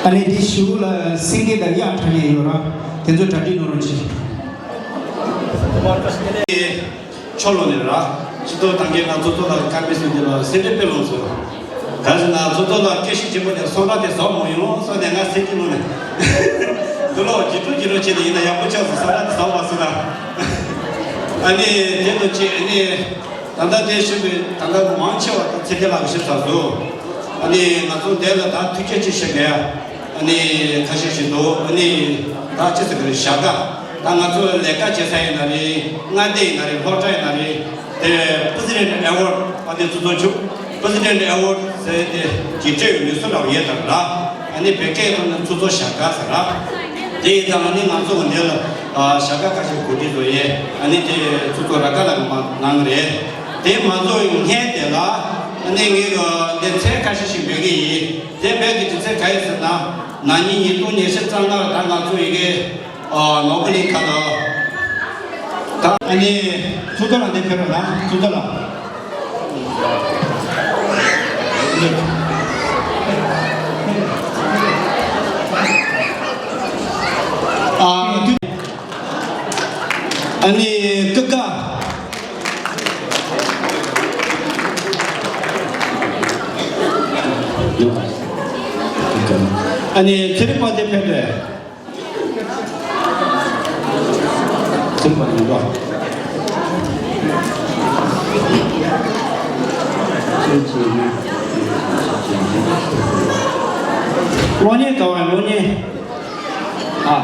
ཨ་ནི་དེ་གཞུག་ལ་སེང་གེ་དང་གཡག་འཁྲབ་མཁན་ཡོད་ར། དེ་ཚོ་གྲ་སྒྲིག་གནང་རོགས་གྱིས། ཕྱོགས་ལོགས་ནས་ར། སྤྱི་ཚོགས་དང་འགལ་ང་ཚོ་ཚོ་ལ་དཀར་མེ་སུ་འདི་ལ་སེམས་ཁྲལ་དཔེ་ལོངས་སོ། ག་ཟེར་ན་ཚོ་ཚོ་ལ་སྐད་ཤུགས་ཆེན་པོ་ནས་སོ་ལ་དེ་ཟོག་མོ་ཡོང་སོ་ནས་ང་སེམས་ཀྱི་ལོ་ནས། འདི་ལོ་ཇི་ཏུ་ཇི་རུ་ཆེ་ནས་ཡིན་ན་ཡག་པོ་ཆགས་སོ་སོ་ལ་དེ་ཟོག་མ་སུ་ན། ཨ་ནི་དེ་ལོ་ཆེ་ཨ་ནི། ད་ལྟ་དེ་ཞུ་བའི་ད་ལྟ་མང་ཆེ་བ་དང་ཚེ་སྐྱིད་ལགས་ཞིབ་ཚགས་སུ། ཨ་ནི་ང་ཚོ་འདས་ལ་ད་ཐུགས་རྗེ་ཆེ་ཞུ་གི། ཨ་ནི་ཁ་ཤས་ཤིག་འདུག་ཨ་ནི་ད་ཅི་ཟེར་གི་རེད། བྱ་དགའ་ད་ང་ཚོ་ལས་ཀ་བྱེད་ས་ཡིན་ན་རེད། མངའ་སྡེ་ཡིན་ན་རེད། སློབ་གྲྭ་ཡིན་ན་རེད། དེ་President Award ཨ་ནི་ཚོ་ཚོ་བྱུང་། President Award ཟེར་ཏེ་ཀྱི་སྤྲད་ཡོད་མི་སུ་ལ་ཡོད་དམ་ལ། ཨ་ནི་བོད་སྐད་ཐོག་ནས་ཚོ་ཚོ་བྱ་དགའ་ཟེར་ལ། དེ་ཡིན་ཙང་ཨ་ནི་ང་ཚོ་འདི་ལ་བྱ་དགའ་ཁ་ཤས་གོ་སྒྲིག་བཟོ་ཡས། ཨ་ནི་དེ་ཚོ་ཚོ་ར་ཀ་ལ་གནང་རེད། དེ་མ་བཟོ་བའི་སྔས་དེ་ལ་ཨ་ནི་ངས་འདི་ཚེ་ཁ་ཤས་ཤིག་འབོད་ཀྱི་ཡིན། དེ་འབོད་དེ་དུས་ཚོད་ག་ཡིན་ཟེར་ན། ན་ནིང་ཉིས་སྟོང་ཉི་ཤུ་རྩ་ལྔ་ལ་ད་ང་ཚོ་ཡི་གེ་ཨ་ནོར་བུ་གླིང་ཁ་ལ། ད་ཨ་ནི་ཚོགས་གཙོ་ལགས་འདི་ཕེབས་རོགས་གནང་། ཚོགས་གཙོ་ལགས། ཨ་ཨ་ནི་ཀི་ཀ་ཨ་ནི་ཚེ་རིང་དཔལ་ལྡན་ཕེབས་རེད། ཚེ་རིང་དཔལ་ལྡན་ཡོད་དོ། གློག་བརྙན་ག་བ་གློག་བརྙན། ཨ།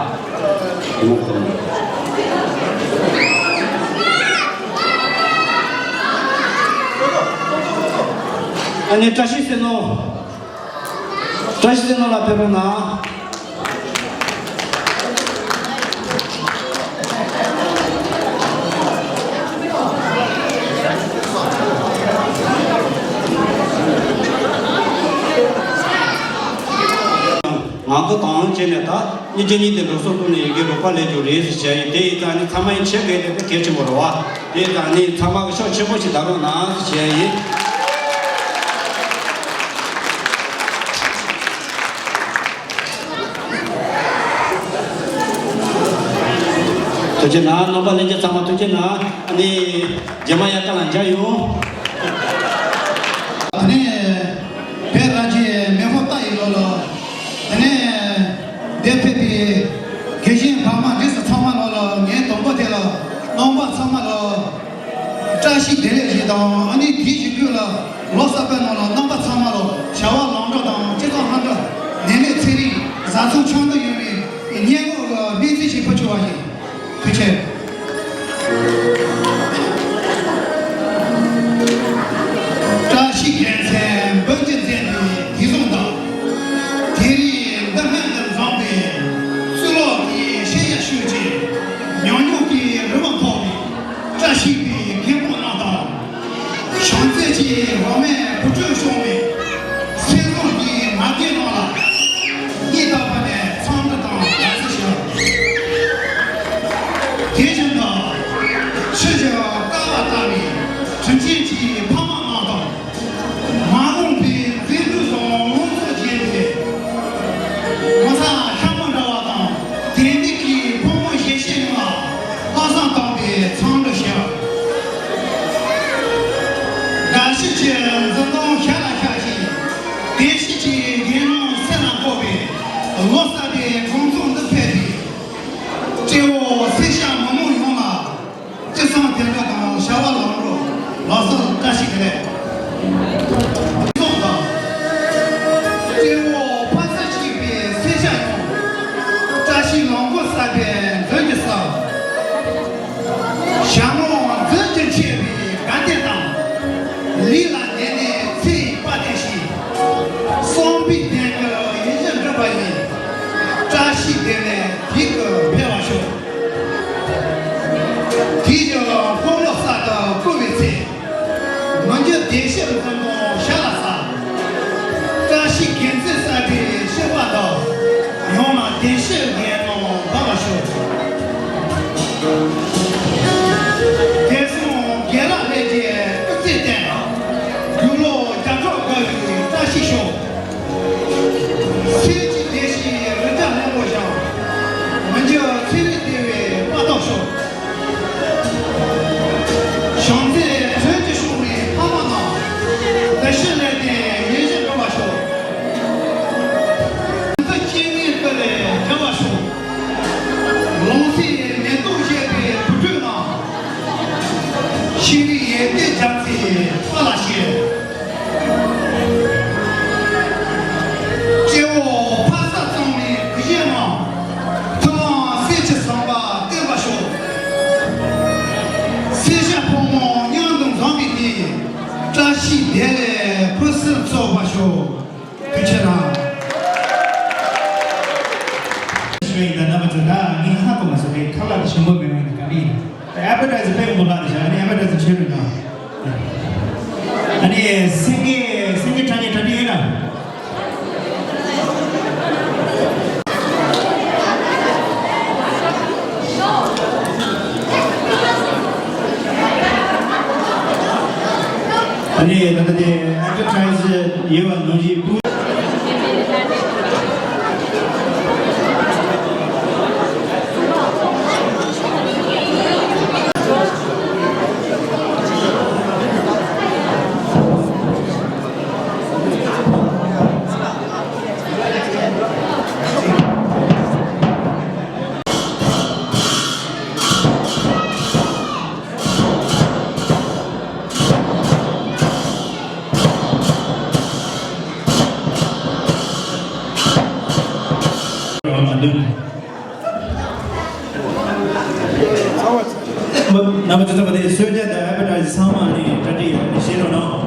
ཨ་ནི་བཀྲ་ཤིས་བསོད་ནོར། བཀྲ་ཤིས་བསོད་ནོར་ལགས་ཕེབས་རོགས་གནང་། ང་ཚོ་དང་བྱས་ནས་ད་སྙིང་རྗེ་གཉིས་ལྡན་འགྲོ་སོང་བསྐུར་ནས་ཡི་གེ་རོགས་པ་ལས་རྒྱུ་རེད་ཟེར་བྱས་ཡིན། དེ་ཡིན་ཙང་ནི་ཚང་མ་ཡིན་བྱེད་དགོས་དེ་གལ་ཆེན་པོ་རེད་བ། དེ་ཡིན་ཙང་ནི་ཚང་མ་གི་ཤོག་ཆེན་པོ་ཞིག་བརྡབ་རོགས་གནང་ཟེར་བྱས་ཡིན། ཐུགས་རྗེ་གནང་། རྣམ་པ་ལྷན་རྒྱས་ཚང་མ་ཐུགས་རྗེ་གནང་། ཨ་ནི་རྗེས་མ་ཡང་ཁ་ལ་མཇལ་ཡོང་། ཨ་ནི། བོད་རང་གི་མེས་པོ་ཏཱ་ཡི་ལོ་ལ། དེ་ནས་འདིར་ཕེབས་པའི་དགེ་བཤེས་བར་མ་འདྲེས་སུ་ཚང་མ་ལོ་ལ། ངའི་དང་པོ་དེ་ལ་རྣམ་པ་ཚང་མ་ལ་བཀྲ་ཤིས་བདེ་ལེགས་ཞེས་དང་། ཨ་ནི་དེའི་གཞུག་གུ་ལ་ལོ་གསར་པའི་ནང་ལ་རྣམ་པ་ཚང་མ་ལ་བྱ་བ་ལམ་འགྲོ་དང་སྤྱི་ཚོགས་ལྷན་ཐོག་ནད་མེད་ཚེ་རིང་བཟའ་ཚང་ཆང་དུ་ཡོང་བའི་སྙན་ངག་གི་སྨོན་ཚིག་ཞིག་ཕུལ་ཆོག་པ་ཡིན། ཐུགས་རྗེ་ཆེ། བཀྲ་ཤིས་རྒྱལ་མཚན་བོད་ཀྱི་མཛད་པའི་དུས་བཟང་དང་། དེ་རིང་འདི་སྔོན་དུ་འཛོམས་པའི་གཙུག་ལག་གི་ཤེས་ཡོན་ཤུགས་ཀྱིས་ཉམས་མྱོང་གི་རི་བོ་མཐོ་བའི་བཀྲ་ཤིས་པའི་མཁན་པོ་རྣམས་དང་། བྱམས་བརྩེ་གྱི་འོ་མའི་བུ་ཕྲུག་བྱུང་བའི་སེམས་བཟང་གི་མ་རྒན་རྣམས་ལ་སྙིང་ཐག་པ་ནས་འཚམས་འདྲི་དང་དགའ་བསུ་ཞུ། དེ་བཞིན་དུ་ཕྱི་བཞིན་དཀའ་བ་དག་པའི་དྲིན་ཅན་གྱི་ཕ་མ་རྣམས་དང་། མ་འོངས་པའི་མཛེས་སྡུག་དང་ལོངས་སུ་སྤྱད་པའི་ངོ་མཚར་ཤ་མོ་འདྲ་བ་དང་ལྡན་འདུས་ཀྱི་ཕོ་མོ་གཞིས་བྱེས་རྣམས་ལ་ལྷག་བསམ་དག་པའི་འཚམས་འདྲི་ཞུ། དགའ་བཞི་ཀྱི་འཛུམ་མདངས་ཞལ་ལ་ཤར་ཞིང་། བདེ་སྐྱིད་ཀྱི་རྒྱལ་མོ་སེམས་ལ་འཁོར་བའི་ལོ་གསར་པའི་དགོང་ཚོགས་འདི་ཕེབས་པའི་སྤྲེའུ་སེར་སྐྱ་མི་མང་ཡོངས་ལ་ཅི་བསམ་དོན་འགྲུབ་དང་བྱ་བ་ལམ་འགྲོ། ལགས་སོ། བཀྲ་ཤིས་བདེ་ལེགས། ཚོགས་དང་། སྤྲེའུ་ཕ་ཚུལ་གཅིག་པའི་སེར་སྐྱ་ཡོངས། བཀྲ་ཤིས་ལམ་གོ་གསར་པའི་མཛོད་ཀྱི་ས། ཞྭ་མོ་མཛོད་ཀྱི་མཆེད་པའི་དགའ་སྟོན་དང་། ལུས་ལ་ནད་མེད་ཚེ་ཡི་དཔལ་ལྡན་ཞིང་། བསམ་པའི་དོན་འགྲུབ་ཡིད་བཞིན་འགྲུབ་པ་ཡིན། བཀྲ་ཤིས་བདེ་ལེགས་དུས་ཀྱི་འཕེལ་བར་ཤོག། དུས་ཀྱི་འཁོར་ལོ་གསར་དུ་བསྐོར་བའི་ཚེ། མི་འགྱུར་བདེ་གཤེགས་འཛུམ་མདངས་ཞལ་ལ་གསལ། བཀྲ་ཤིས་དགེ་མཚན་གསར་པའི་བཤད་པ་དང་། ཡང་ན་བདེ་གཤེགས་རྒྱལ་མོ་འབར་བར་ཤོག། དགེ་སློང་དགེ་ལགས་ལྷན་རྒྱས་སྐུ་ཚེ་བརྟན། རྒྱུ་ལོ་བརྒྱ་ཕྲག་དགའ་བའི་བཀྲ་ཤིས་ཤོག། ཚེ་གཅིག་བདེ་ཞིང་རི་རྒྱལ་ལྷུན་པོ་བཞིན། མི་འགྱུར་ཚེ་རིང་བདེ་བའི་དཔལ་ཐོབ་ཤོག། བྱམས་བརྩེའི་མཛོད་ཀྱི་ཤོག་ནས་ཕ་མ་རྣམས། བདེ་གཤེགས་ལེགས་ལྡན་ཡིད་བཞིན་འགྲུབ་པར་ཤོག། མི་ཚེ་སྐྱེ་གནས་སྐུ་ལས་རྒྱལ་བར་ཤོག། ལོངས་སྤྱོད་མེ་ཏོག་བཞད་པའི་བུ་ཕྲུག་རྣམས། ཤེས་རིག་ཡོན་ཏན་རྒྱ་མཚོའི་དཔལ་ལ་གཤེགས། སྤྲེའུ་ཕ་ས་གཙང་མའི་གུས་ཞབས་རྣམས། ཐུབ་དབང་གསེར་གྱི་ཟམ་པ་བརྟན་པར་ཤོག། སེར་སྐྱ་ཕོ་མོ་མཉམ་དུ་འཛོམས་པའི་དུས། བཀྲ་ཤིས་བདེ་ལེགས་ཕུན་སུམ་ཚོགས་པར་ཤོག། ཐུགས་རྗེ་གནང་། ཞུ་ཡིན་ད་རྣམ་པ་ཚོ། ད་ངས་ཧ་གོ་མ་སོང་། ངས་ཁ་ལག་དེ་ཞིམ་པོ་མེད་པ་ཡིན་ན་ག་རེ་ཡིན། ཨེ་ཌི་ཝར་ཊའི་ཛི་དཔེ་མང་པོ་བཀླགས་ཏེ་བཞག་ཨ་ནི་ཨེ་ཌི་ཝར་ཊའི་ཛི་བྱེད་རོགས་གནང་། ཨ་ནི་སེང་གེ་སེང་གེ་དྲ་ཉེ་གྲ་སྒྲིག་ཡོད་ན། ཨ་ནི་ད་ལྟ་དེ་ཨེ་ཌི་ཝར་ཊའི་ཛི་ཡོད་པ་ནང་བཞིན་པུ། རྣམ་པ་ཚོ་ཚང་མ་དེ་གསོལ་ཇ་དང་ཨེ་པེ་ཊའི་ཛར་ཚང་མ་ནི་གྲ་སྒྲིག་ཡོད་ནི་བཞེས་རོགས་གནང་།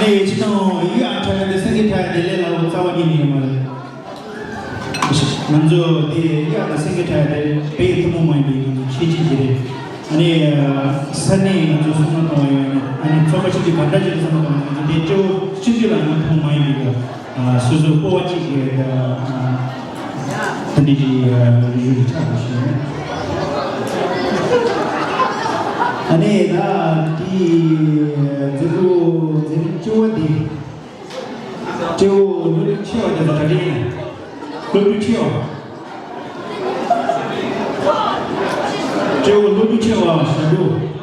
ཨེ་ཅི་དང་ཡུལ་ཨ་ཁྲ་དེ་སེང་གེ་ཁྲ་དེ་ལས་ལ་བོ་རྩ་བ་ཉིད་ནས་ཡོད་མ་རེད། ང་ཚོ་དེ་ཡག་དང་སེང་གེ་ཁྲ་དེ་དཔེ་ཐུན་མོང་མ་ཡིན་པའི་ང་ཚོ་ཁྱད་ཆོས་ཅིག་རེད། ཨ་ནི་ས་གནས་ང་ཚོ་སོ་ནམ་གཏོང་བ་ཡོད། ཨ་ནི་ཚོགས་པ་ཆུང་ཆུང་ག་འདྲ་ཅིག་སོ་ནམ་གཏོང་བ་ཡོད། ང་ཚོ་དེ་སྤྱི་བོ་སྤྱི་འཐུས་ལ་ང་ཐུན་མོང་མ་ཡིན་པའི་སོ་སོ་སྤོབས་པ་ཅིག་གི་ད་འདི་ཅིག་རེ་ཞུ་ཆགས་པ་ཞིག་ཡིན། ཨ་ནི་ད་དེ་མཛད་སྒོ་མཛད་རིམ་བཅུ་པ་འདི། སྤྲེའུ་བློ་གྲོས་ཆེ་བ་དེ་ཚོ་ག་འདྲ་ཡིན། བློ་གྲོས་ཆེ་བ། སྤྲེའུ་བློ་གྲོས་ཆེ་བ་ཞབས་བྲོ།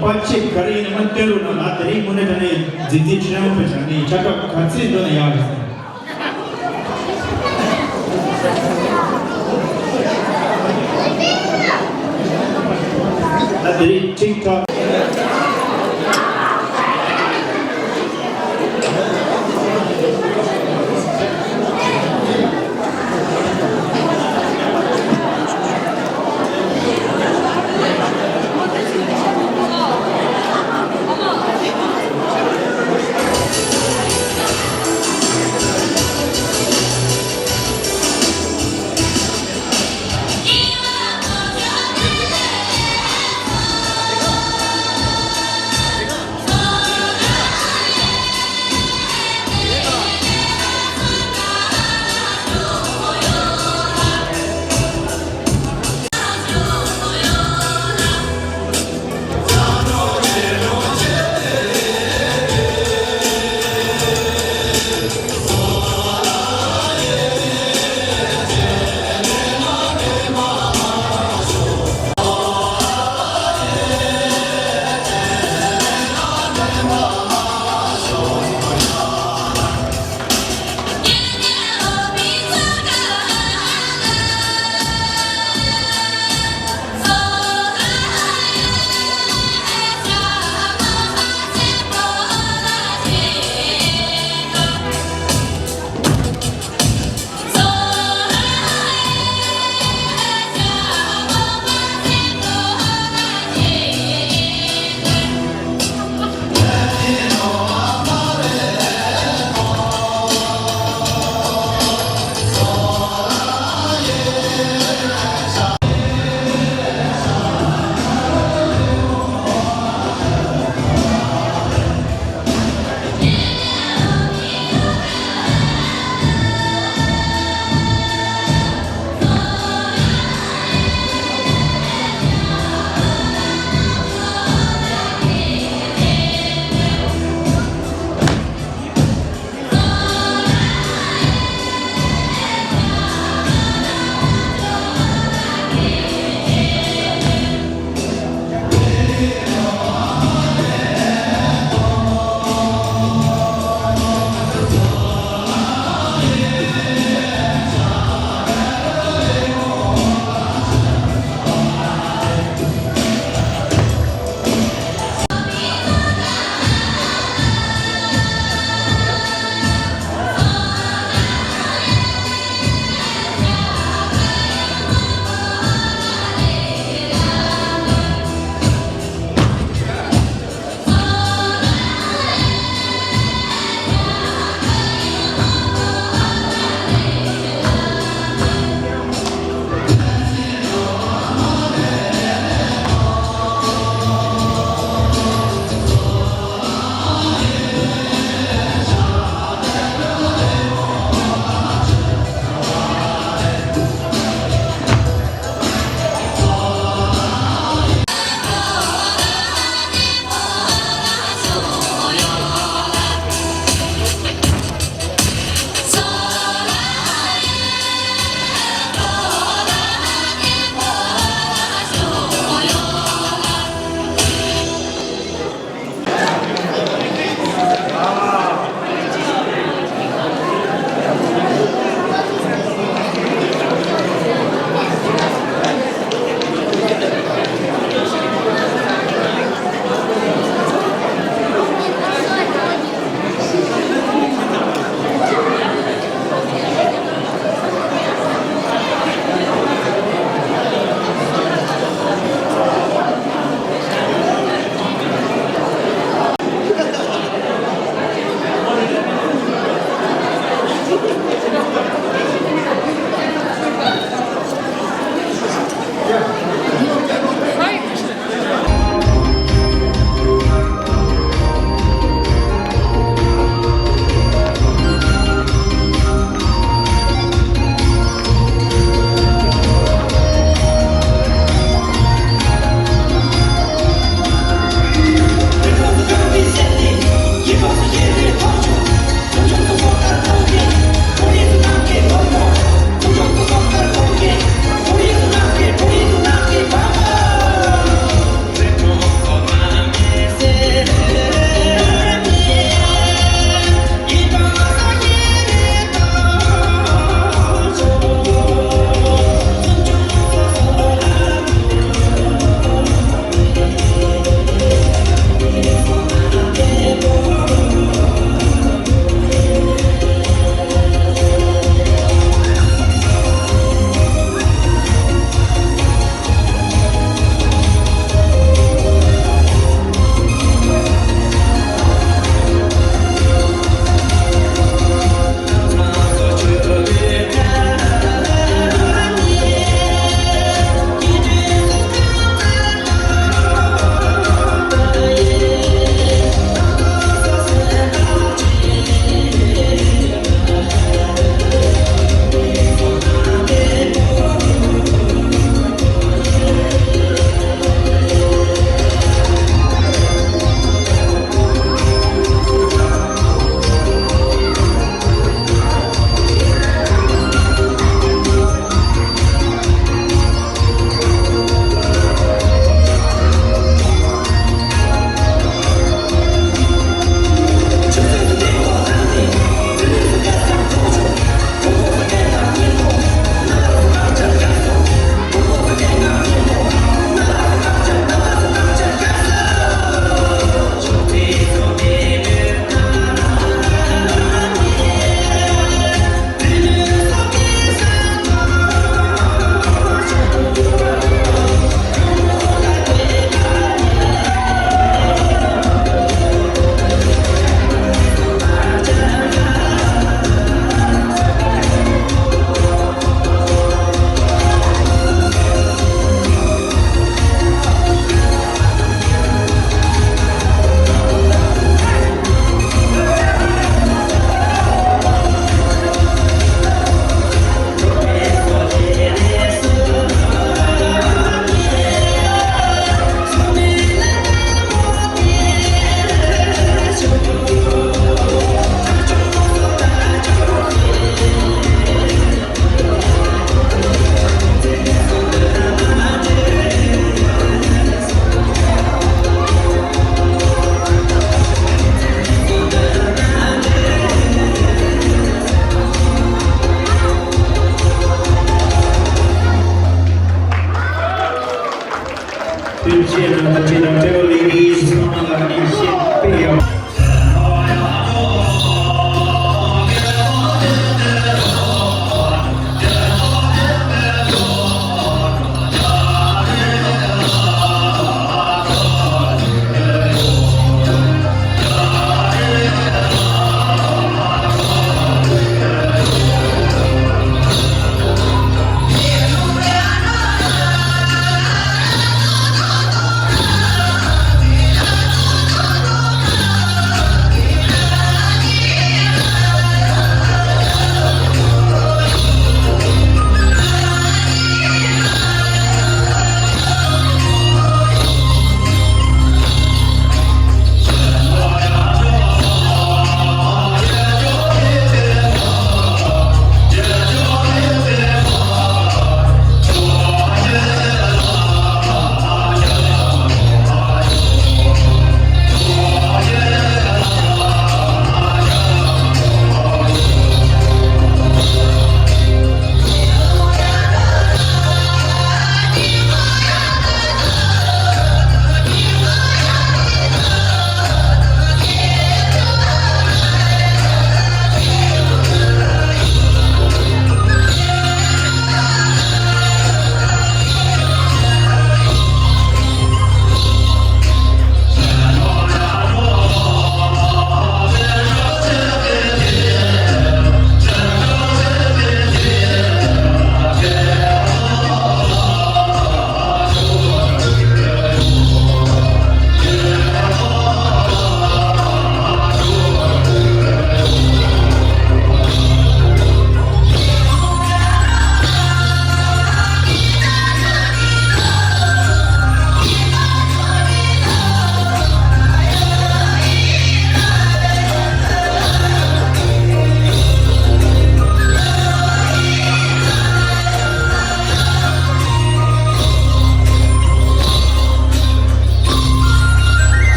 པ་ཆེ་ག་རེ་ཡིན་ན་མ་སྟོན་རོགས་གནང་། ང་དེ་རིང་དངོས་གནས་དྲང་གནས་རྫིག་རྫིག་ཁྲི་རང་ཕེབས་བྱ་ནས་ཆ་ག་ག་ཚོད་འདོན་ན་ཡག་རེད་ཟེར། ད་དེ་རིང་ཊིག་ཊོག་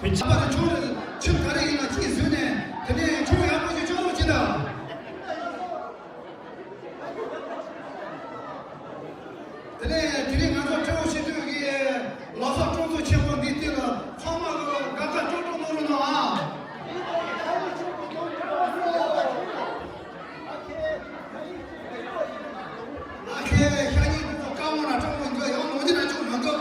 བྱ་བ་རེ་ཆུང་རེ་ཆུ་ག་རེ་ཡིན་ན་གཅིག་བཟོས་ནས་དེ་ནས་ཆུ་ཡག་པོ་ཞིག་ཆུ་ལོག་ཅི་དང་། དེ་ནས་དེ་རིང་ང་ཚོ་ཁྲེའོ་ཤེས་འདོད་ཀྱི་ལོ་གསར་སྤྲོ་ཚོགས་ཆེན་པོ་འདི་དེ་ལ་ཚང་མ་གི་དགའ་དགའ་སྤྲོ་སྤྲོ་གནང་རོགས་གནང་ཨ། ཨ་ཁེ་ཤ་ཉེ་དེ་ཚོ་དཀའ་མོ་ན་སྤྲང་མོ་འདུག་ཡང་ལོ་རྒྱུས་ན་ཆོག་མི་འདུག་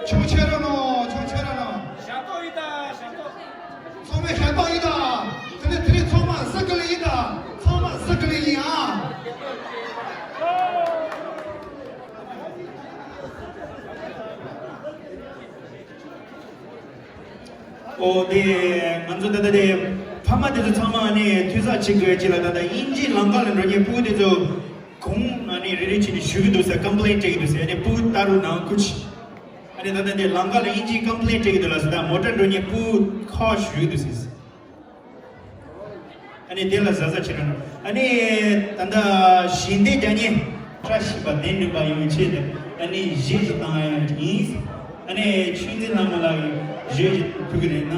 ཆོག་ཆེ་ར་ནོ། ཆོག་ཆེ་ར་ནོ། ཞབས་ཏོག་ཡིན་ད། ཞབས་ཏོག་ཚང་མས་ཞབས་ཏོག་ཡིན་ད། དེ་ནས་དེ་རིང་ཚང་མ་སི་ཀི་ལི་ཡིན་ད། ཚང་མ་སི་ཀི་ལི་ཡིན་ཨ། ཨོ་དེ་ང་ཚོ་ད་ལྟ་དེ་ཕ་མ་དེ་ཚོ་ཚང་མ་ནས་འཐུས་ས་གཅིག་དགོས་ཅི་ལ་ད་ལྟ་དབྱིན་ཇིའི་ལམ་ཁ་ལ་འགྲོ་མཁན་ཕྲུ་གུ་དེ་ཚོ་གུང་ཨ་ནི་རེ་རེ་བྱས་ནས་ཞུ་གི་འདུག་ཟེར་ཀམ་པི་ལེན་སྤྲད་ཀྱི་འདུག་ཟེར། ཨ་ནི་ཕྲུ་གུ་ལྟ་རུ་ནང་ཁུལ་གྱི། ད་ལྟ་འདི་ལམ་ཁ་ལ་དབྱིན་ཇིའི་ཀམ་པི་ལེན་སྤྲད་ཀྱི་འདུག་ལ་ཟེར། ད་མོ་ཊ་འགྲོ་མཁན་སྤུ་ཁ་ཞུ་འདུག་ཟེར། ཨ་ནི་དེ་ལ་གཟབ་གཟབ་བྱེད་རོགས་གནང་། ཨ་ནི་ད་ལྟ་ཞལ་འདེབས་རྒྱག་མཁན་བཀྲ་ཤིས་པ་བདེ་འགྲུབ་པ་ཡོང་ཆེད་དུ་ཨ་ནི་གཞས་ཤིག་བཏང་ཡ་ཡིན། ཨ་ནི་ཆོས་འཛིན་ལྷ་མོ་ལགས་ཀྱིས་གཞས་ཤིག་ཕུལ་གྱི་རེད།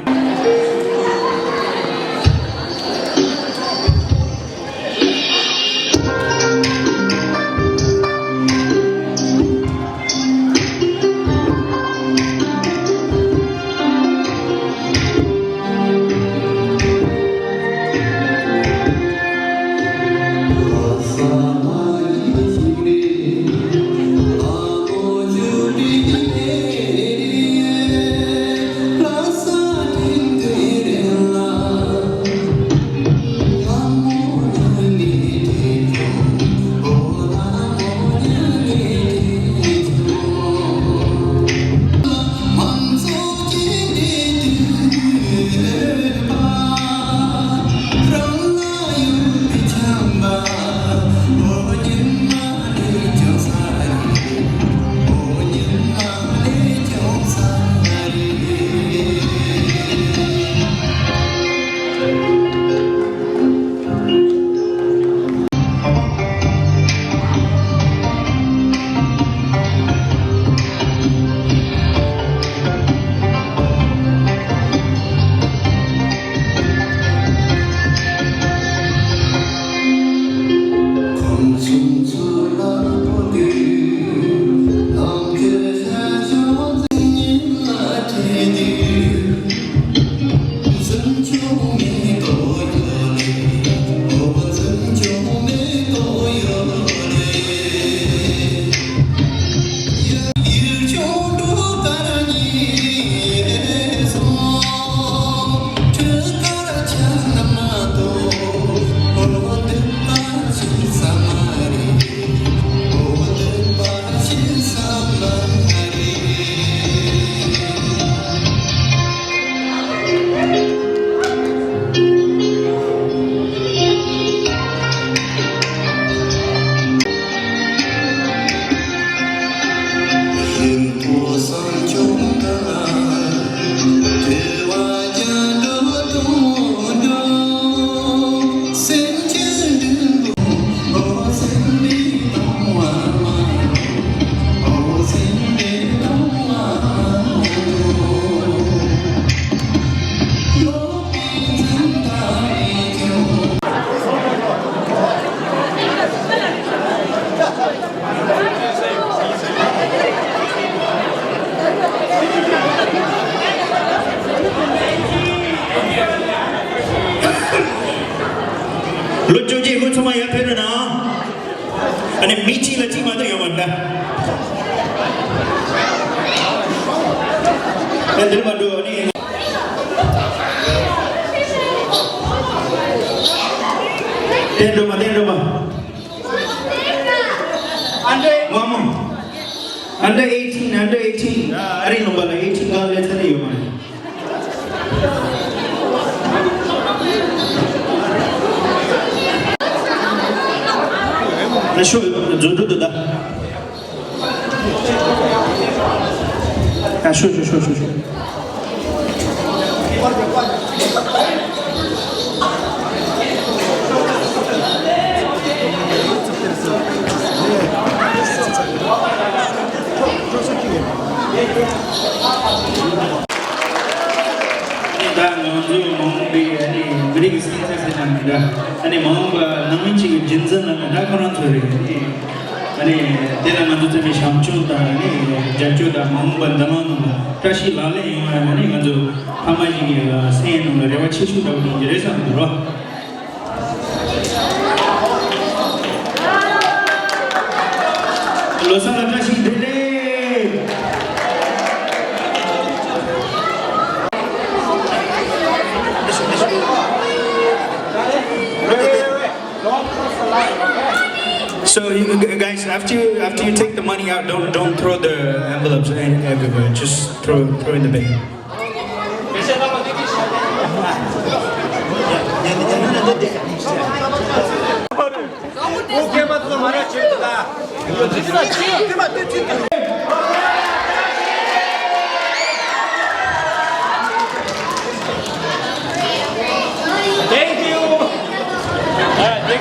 ལོ་བཅོ་བརྒྱད་སྔོན་ཚང་མ་ཡར་ཕེབས་རོགས་གནང་། ཨ་ནི་མི་གཅིག་ལ་གཅིག་མ་གཏོགས་ཡོད་མ་རེད་ད། ཨ་འདིར་མ་འགྲོ་ཨ་ནི། བསྟན་སྒྲོལ་མ། བསྟན་སྒྲོལ་མ། Under eighteen, under eighteen, ཨ་རིག་ལུང་པ་ལ་eighteen གང་ལས་ཚ་ནས་ཡོད་མ་རེད། ད་ཤོ་རྫུ་འཕྲུལ་དུ་ད། ད་ཤོ་ཤོ་ཤོ་ཤོ་ཤོ། ད་ང་ཚོ་མ་འོངས་པའི་ཨ་ནི་མི་རིགས་སྐྱེས་ས་ཟེར་ན་མི་འདྲ། ཨ་ནི་མ་འོངས་པ་ནང་མི་གཅིག་གི་རྒྱུན་འཛིན་ལ་ད་ཁོ་རང་ཚོ་རེད། ཨ་ནི་ཨ་ནི་དེ་ལ་ང་ཚོ་ཚང་མས་བྱམས་སྐྱོང་དང་ཨ་ནི་རྒྱབ་སྐྱོར་དང་མ་འོངས་པ་འཛམ་གླིང་ནང་ལ་བཀྲ་ཤིས་ལག་ལེན་ཡོང་བ་ཨ་ནི་ང་ཚོ་ཕ་མ་ཞིག་གི་སེམས་ནང་ལ་རེ་བ་ཆེ་ཤོས་འདྲ་བོ་དེ་ཡིན་གྱི་རེད་བསམ་འདུག་རོ། ལོ་གསར་ལ་བཀྲ་ཤིས་བདེ་ལེགས། So you guys, after you, after you take the money out, don't don't throw the envelopes everywhere. Just throw throw in the bin.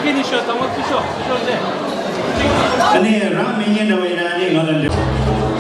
ཁྱེད་ནི་ཤོག་དང་པོ་ཚུར་ཤོག་ཚུར་ཤོག་ཟེར། ཨ་ནི་རང་མི་ཉན་འདྲ་བ་ཡིན་ན་ཨ་ནི་ང་ལ་འདྲི།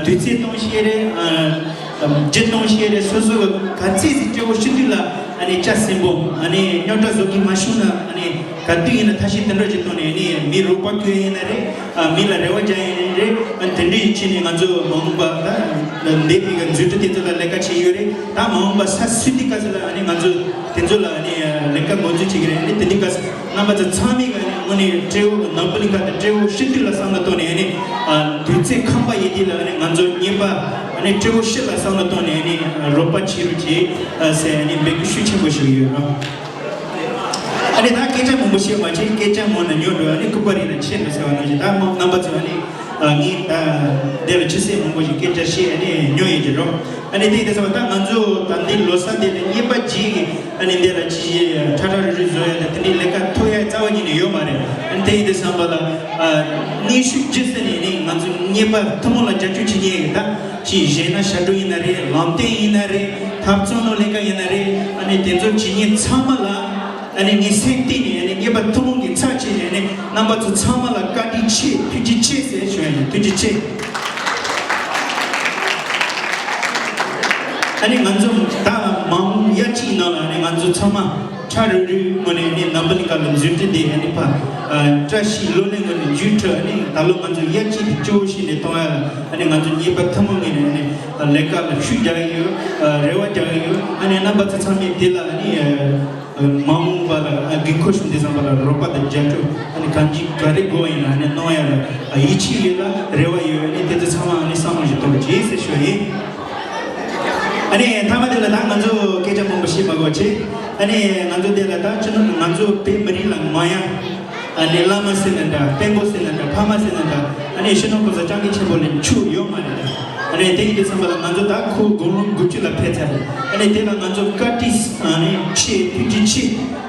དུས་ཚོད་གཏོང་ཤེས་རེད། རྒྱུ་གཏོང་ཤེས་རེད། སོ་སོ་ག་ཚད་ཅིག་སྤྲོ་བོ་ཤི་དུས་ལ་ཨ་ནི་ལྕགས་སྲིན་པོ་ཨ་ནི་རྙོག་དྲ་བཟོ་གི་མ་བྱུང་ན་ཨ་ནི་ག་དུས་ཡིན་ན་ཐབས་ཤེས་དེ་འདྲ་ཅིག་གཏོང་ནས་ཨ་ནི་མི་རོགས་པ་ཁྱོད་ཡིན་ན་རེད། མི་ལ་རེ་བ་རྒྱག་ཡིན་རེད། ཨ་ནི་དེ་འདྲ་ཡིན་ཕྱིན་ནས་ང་ཚོ་མ་འོངས་པ་ད་འདས་པའི་མཛུབ་ཁྲིད་དེ་ཚོ་ལ་ལས་ཀ་བྱེད་ཡོད་རེད། ད་མ་འོངས་པ་ས་སུ་དེ་ག་ཚོད་ལ་ཨ་ནི་ང་ཚོ་དེ་ཚོ་ལ་ཨ་ནི་ལས་ཀ་ངོ་སྤྲོད་བྱེད་ཀྱི་རེད། ཨ་ནི་དེ་འདྲ་ག་ཚོད། རྣམ་པ་ཚོ་ཚང་མས་ཀྱི་ཨ་ནི་དངོས་གནས་སྤྲེའུ་ནམ་བུ་གླིང་ཁ་དང་སྤྲེའུ་ཤི་དུས་ལ་བསམ་བློ་བཏང་ནས་ཨ་ནི་དུས་ཚོད་ཁམས་པ་ཡིན་དུས་ལ་ཨ་ནི་ང་ཚོ་རྙེད་པ་ཨ་ནི་སྤྲེའུ་ཤི་ལ་བསམ་བློ་བཏང་ནས་ཨ་ནི་རོགས་པ་བྱེད་རོགས་བྱེད་ཟེར་ཨ་ནི་འབོད་སྐུལ་ཤུགས་ཆེན་པོ་ཞུ་གི་ཡོད་རོགས། ཨ་ནི་ད་སྐད་ཆ་མང་པོ་བཤད་མ་བྱེད། སྐད་ཆ་མང་ན་ཉོ་འགྲོ། ཨ་ནི་སྐུ་པར་ཡིན་ན་ཆད་འགྲོ་ཟེར་བ་ནང་བཞིན་ད་མོ་རྣམ་པ་ཚོ་ཨ་ནི་ངས་ད་འདི་ལ་ཆུ་ཚོད་མང་པོ་ཞིག་སྐད་ཆ་བཤད་ཨ་ནི་ཉོ་ཡིན་གྱི་རོགས། ཨ་ནི་དེ་ཡིན་དུས་ཙམ་པ་ད་ང་ཚོ་ད་འདི་ལོ་གསར་དེ་ལ་རྙེད་པ་བརྗེད་ཀྱི་ཨ་ནི་འདི་ལ་ཅི་ཁྲ་ཁྲ་རུ་རུ་བཟོ་ཡ་ད་དེ་འདྲའི་ལས་ཀ་ཐོབ་ཡ་རྩ་བ་ཉིད་ནས་ཡོད་མ་རེད། ཨ་ནི་དེ་ཡིན་དུས་ཙམ་པ་ལ་ཨ་གནོན་ཤུགས་ཇི་སྲིད་ནས་ནི་ང་ཚོ་རྙེད་པ་ཐུན་མོང་ལ་རྒྱབ་སྐྱོར་བྱེད་མཁན་ཡོད། ད་ཅི་གཞས་སྣ་ཞབས་བྲོ་ཡིན་ན་རེད། ལམ་སྟོན་ཡིན་ན་རེད། འཐབ་རྩོད་ནང་ལས་ཀ་ཡིན་ན་རེད། ཨ་ནི་དེ་ཚོ་བྱེད་མཁན་ཚང་མ་ལ། ཨ་ནི་ངས་སེམས་གཏིང་ནས་ཨ་ནི་རྙེད་པ་ཐུན་མོང་གི་ཚབ་བྱས་ནས་ཨ་ནི་རྣམ་པ་ཚོ་ཚང་མ་ལ་བཀའ་དྲིན་ཆེ་ཐུགས་རྗེ་ཆེ་ཟེར་ཞུ་ཡ་ཡིན། ཐུགས་རྗེ་ཆེ། ཨ་ནི་ང་ཚོ་ད་མང་ཡ་གཅིག་ནང་ལ་ཨ་ནི་ང་ཚོ་ཚང་མ་ ཁ་རུ་རུའི་ངོས་ནས་ནི་འཛམ་བུ་གླིང་ཁ་ལ་འཛུལ་ཏེ་དེ་ཨ་ནི་ཕ་བཀྲ་ཤིས་གློ་ལེན་ངོས་ནས་འཇུས་ཁྲི་ཨ་ནི་ད་ལོ་ང་ཚོ་ཡར་རྒྱས་དེ་སྐྱོ་བོ་ཞིག་ནས་གཏོང་ཡ་ལ་ཨ་ནི་ང་ཚོ་ཉེས་པ་ཐུན་མོང་ངོས་ནས་ཨ་ནི་ལས་ཀ་ལ་ཤུགས་རྒྱག་གི་ཡོད། རེ་བ་རྒྱག་གི་ཡོད། ཨ་ནི་རྣམ་པ་ཚོ་ཚང་མས་དེ་ལ་ཨ་ནི་མ་འོངས་པ་ལ་དགོས་མཁོ་བྱུང་དུས་ཙམ་པ་ལ་རོགས་པ་དང་རྒྱབ་སྐྱོར་ཨ་ནི་གང་ཅི་ག་རེ་དགོས་ཡིན་ན་ཨ་ནི་གནང་ཡ་ལ་ཡིད་ཆེས་ཡོད་ལ་རེ་བ་ཡོད། ཨ་ནི་དེ་ཚོ་ཚང་མ་ཨ་ནི་བསམ་བློ་ཞིག་གཏོང་རོགས་གྱིས་ཟེར་ཞུ་ཡ་ཡིན། ཨ་ནི་མཐའ་མ་དེ་ལ་ད་ང་ཚོ་སྐད་ཆ་མང་པོ་བཤད་མ་དགོས་ཆེ། ཨ་ནི་ང་ཚོ་དེ་ལ་ད་ཅི་ནོ་ང་ཚོ་བོད་མི་རིགས་ལ་མ་ཡ། ཨ་ནི་བླ་མ་ཟེར་ན་འདྲ། དཔོན་པོ་ཟེར་ན་འདྲ། ཕ་མ་ཟེར་ན་འདྲ། ཨ་ནི་སྤྱི་ནོར་གོང་ས་སྐྱབས་མགོན་ཆེན་པོ་ལས་ཕྱུག་ཡོད་མ་རེད། ཨ་ནི་དེ་ཡིན་དུས་ཙམ་པ་ལ་ང་ཚོ་ད་ཁོ་དགུང་ལོ་དགུ་བཅུ་ལ་ཕེབས་ཚར་རེད། ཨ་ནི་དེ་ལ་ང་ཚོ་བཀའ་དྲིན་ཨ་ནི་ཆེ་ཐུགས་རྗེ་ཆེ།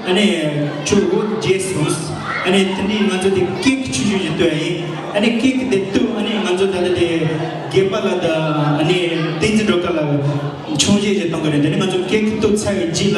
ཨ་ནི་ཁྱོད་འོ་རྗེས་སོང་། ཨ་ནི་དེ་ནས་ང་ཚོ་དེ་ཀེག་ཆུང་ཆུང་ཞིག་གཏོད་ཡིན། ཨ་ནི་ཀེག་དེ་གཏུབ། ཨ་ནི་ང་ཚོ་ད་ལྟ་དེ་དགེ་པ་ལགས་དང་ཨ་ནི་བསྟན་འཛིན་སྒྲོལ་དཀར་ལགས་ཆུང་བཤད་ཅིག་གཏོང་གི་རེད། དེ་ནི་ང་ཚོ་ཀེག་གཏུབ་ཚར་བའི་རྗེས་ལ་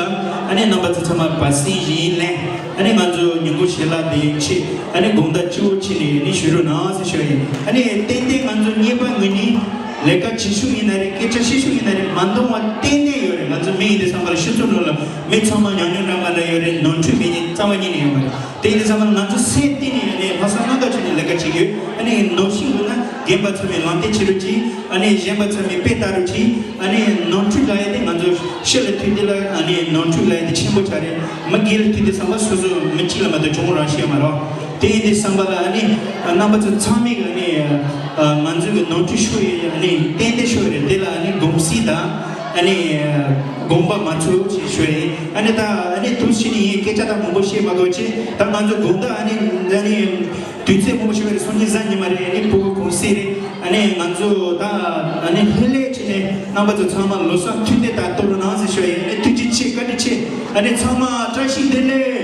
ཨ་ནི་རྣམ་པ་ཚོ་ཚང་མ་བར་གསེང་ཞིག་ལེན། ཨ་ནི་ང་ཚོ་ཉིན་གུང་ཞལ་ལག་དེ་ཡིན་ཆེད་ཨ་ནི་དགོང་དག་སྤྱི་བོ་ཕྱིན་ནས་ཨ་ནི་བཞུགས་རོགས་གནང་ཟེར་ཞུ་ཡ་ཡིན། ཨ་ནི་ཏན་ཏན་ང་ཚོ་གཉེར་པ་ངོས་ནས་ལས་ཀ་བྱེད་ཤུགས་ཡིན་ན་རེད། སྐད་ཆ་བཤད་ཤུགས་ཡིན་ན་རེད། མ་འདང་བ་ཏན་ཏན་ཡོད་རེད། ང་ཚོ་མི་ཡིན་དུས་ཙམ་པ་ལ་སྤྱི་ཚོགས་ནང་ལ་མི་ཚང་མ་ཉམས་མྱོང་འདྲ་མ་འདྲ་ཡོད་རེད། ནོར་འཁྲུལ་མེད་མཁན་རྩ་བ་ཉིད་ནས་ཡོད་མ་རེད། དེ་ཡིན་དུས་ཙམ་པ་ང་ཚོ་སེམས་གཏིང་ནས་ནས་ལྷག་བསམ་རྣམ་དག་བྱས་ནས་ལས་ཀ་བྱེད་ཀྱི་ཡོད། ཨ་ནི་ནོར་ཤིང་ལ་ན་རྒན་པ་ཚོ་ནས་ལམ་སྟོན་བྱེད་རོགས་གྱིས། ཨ་ནི་གཞོན་པ་ཚོ་ནས་དཔེ་ལྟ་རོགས་གྱིས། ཨ་ནི་ནོར་འཁྲུལ་ལབ་ཡ་དེ་ང་ཚོ་ཤི་ལ་དུས་དེ་ལ་ཨ་ནི་ནོར་འཁྲུལ་ལབ་ཡ་དེ་ཆེན་པོ་ཆགས་རེད། མི་སྒེར་ལ་དུས་དེ་བསམ་པ་སོ་སོ་མི་གཅིག་ལ་མ་གཏོགས་གྱོང་རང་ཤེས་མ་རོགས། དེ་ཡིན་དུས་བསམ་པ་ལ་ཨ་ནི་རྣམ་པ་ཚོ་ཚང་མས་ཨ་ནི་ང་ཚོའི་གི་ནོར་འཁྲུལ་ཤོར་ཡོད། ཨ་ནི་ཏན་ཏན་ཤོར་རེད། དེ་ལ་ཨ་ནི་དགོངས་སེལ་དང་ཨ་ནི་དགོངས་པ་མ་ཚོམ་ཞེས་ཞུ་ཡིན། ཨ་ནི་ད་ཨ་ནི་དུས་ཕྱིན་ནས་ཡིན། སྐད་ཆ་ད་མང་པོ་བཤད་མ་དགོས་ཆེ། ད་ང་ཚོ་དགོང་དག་ཨ་ནི་ཨ་ནི་དུས་ཚོད་མང་པོ་ཞིག་བར་སང་ཉིན་གཟའ་ཉི་མ་རེད། ཨ་ནི་ཕྲུ་གུ་གུང་སེང་རེད། ཨ་ནི་ང་ཚོ་ད་ཨ་ནི་ལྷོད་ལྷོད་བྱས་ནས་རྣམ་པ་ཚོ་ཚང་མ་ལོ་གསར་མཐུན་སྒྲིལ་དང་གཏོང་རོགས་གནང་ཟེར་ཞུ་ཡིན། ཨ་ནི་ཐུགས་རྗེ་ཆེ། བཀའ་དྲིན་ཆེ། ཨ་ནི་ཚང་མ་བཀྲ་ཤིས་བདེ་ལེགས།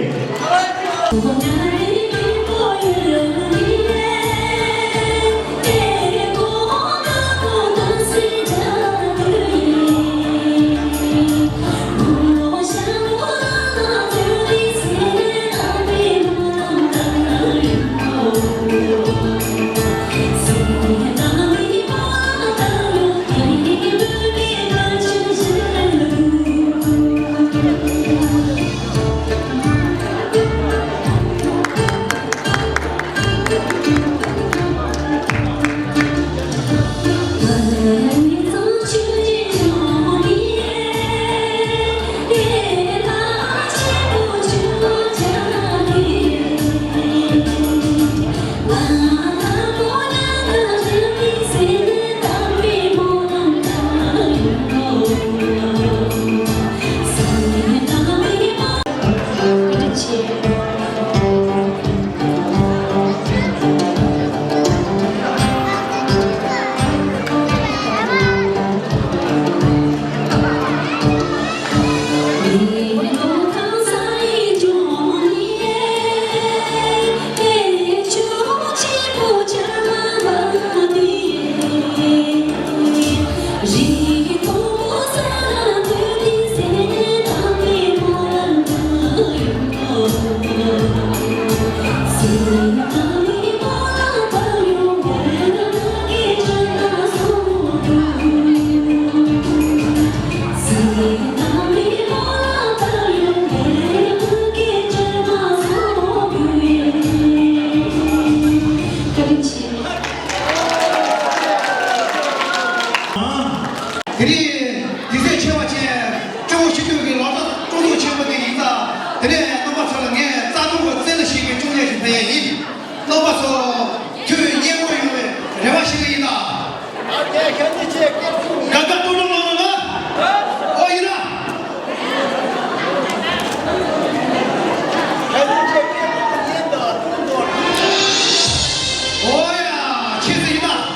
དེ་རིང་དུས་ཚོད་ཆེ་བ་ཅན་ལྕོགས་ཕྱི་སྟོད་ཀྱི་ལོ་གསར་སྤྲོ་ཚོགས་ཆེན་པོ་དེ་ཡིན་ཙང་། དེ་ནས་རྣམ་པ་ཚོ་ལ་ངས་རྩ་དོན་གྱི་བཙན་ལ་ཞིག་གི་ཅུང་ཟད་ཞིག་ཕན་ཡས་ཡིན། རྣམ་པ་ཚོ་ཐུགས་མཉེས་པོ་ཡོང་བའི་རེ་བ་ཞུ་གི་ཡིན་ད། དགའ་དགའ་སྤྲོ་སྤྲོ་གནང་རོགས་གནང་། ཨོ་ཡིན་ན། ཨོ་ཡ། ཁྱེད་ཚོ་ཡིན་ན།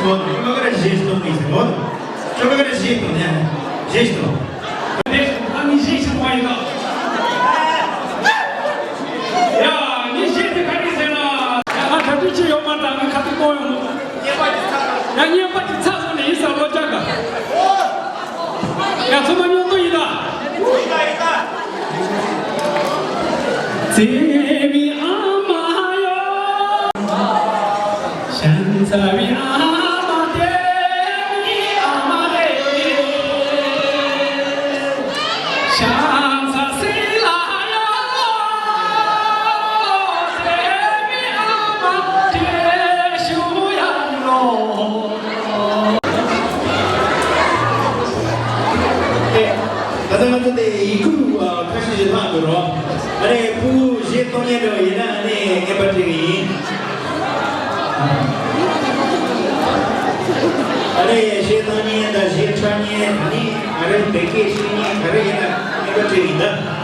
ཁྱོད་ཀྱི་རེ་ཞིག་གཏོང་གི་ཡིན་ཟེར་གོ། ཁྱོད་ཀྱི་རེ་ཞིག་གཏོང་། ཨ་ནི་རེ་ཞིག་གཏོང་བ་ཡིན་ན། ཡ། ཨ་ནི་རེ་དེ་ག་རེ་ཟེར་ན། ཡ། ང་གྲ་སྒྲིག་ཅིག་ཡོད་མ་རེད། ང་ཁ་ཐུག་གཏོང་ཡོང་། ཡ། བརྙན་པ་ཅིག་ཚར་སོང་ནས་ཡིན་ས་ལོ་ཅག་ག་ཡ། ཚང་མ་མཉམ་དུ་ཡིན་ད། ད་ལྟ་ང་ཚོ་དེ་ཡི་གུ་ཁ་ཤས་ཤིག་ལྷག་འདུག་རོགས། ཨ་རེ། ཕྲུ་གུ་གཞས་གཏོང་མཁན་འདྲ་བ་ཡིན་ན་ཨ་ནི་རྔན་པ་སྤྲད་གི་ཡིན། ཨ་རེ། གཞས་གཏོང་མཁན་དང་གཞས་འཁྲབ་མཁན་ཨ་ནི་ཨ་རེ། བོད་སྐད་ཤེས་མཁན་ག་རེ་ཡིན་ན་རྔན་པ་སྤྲད་གི་ཡིན་ད།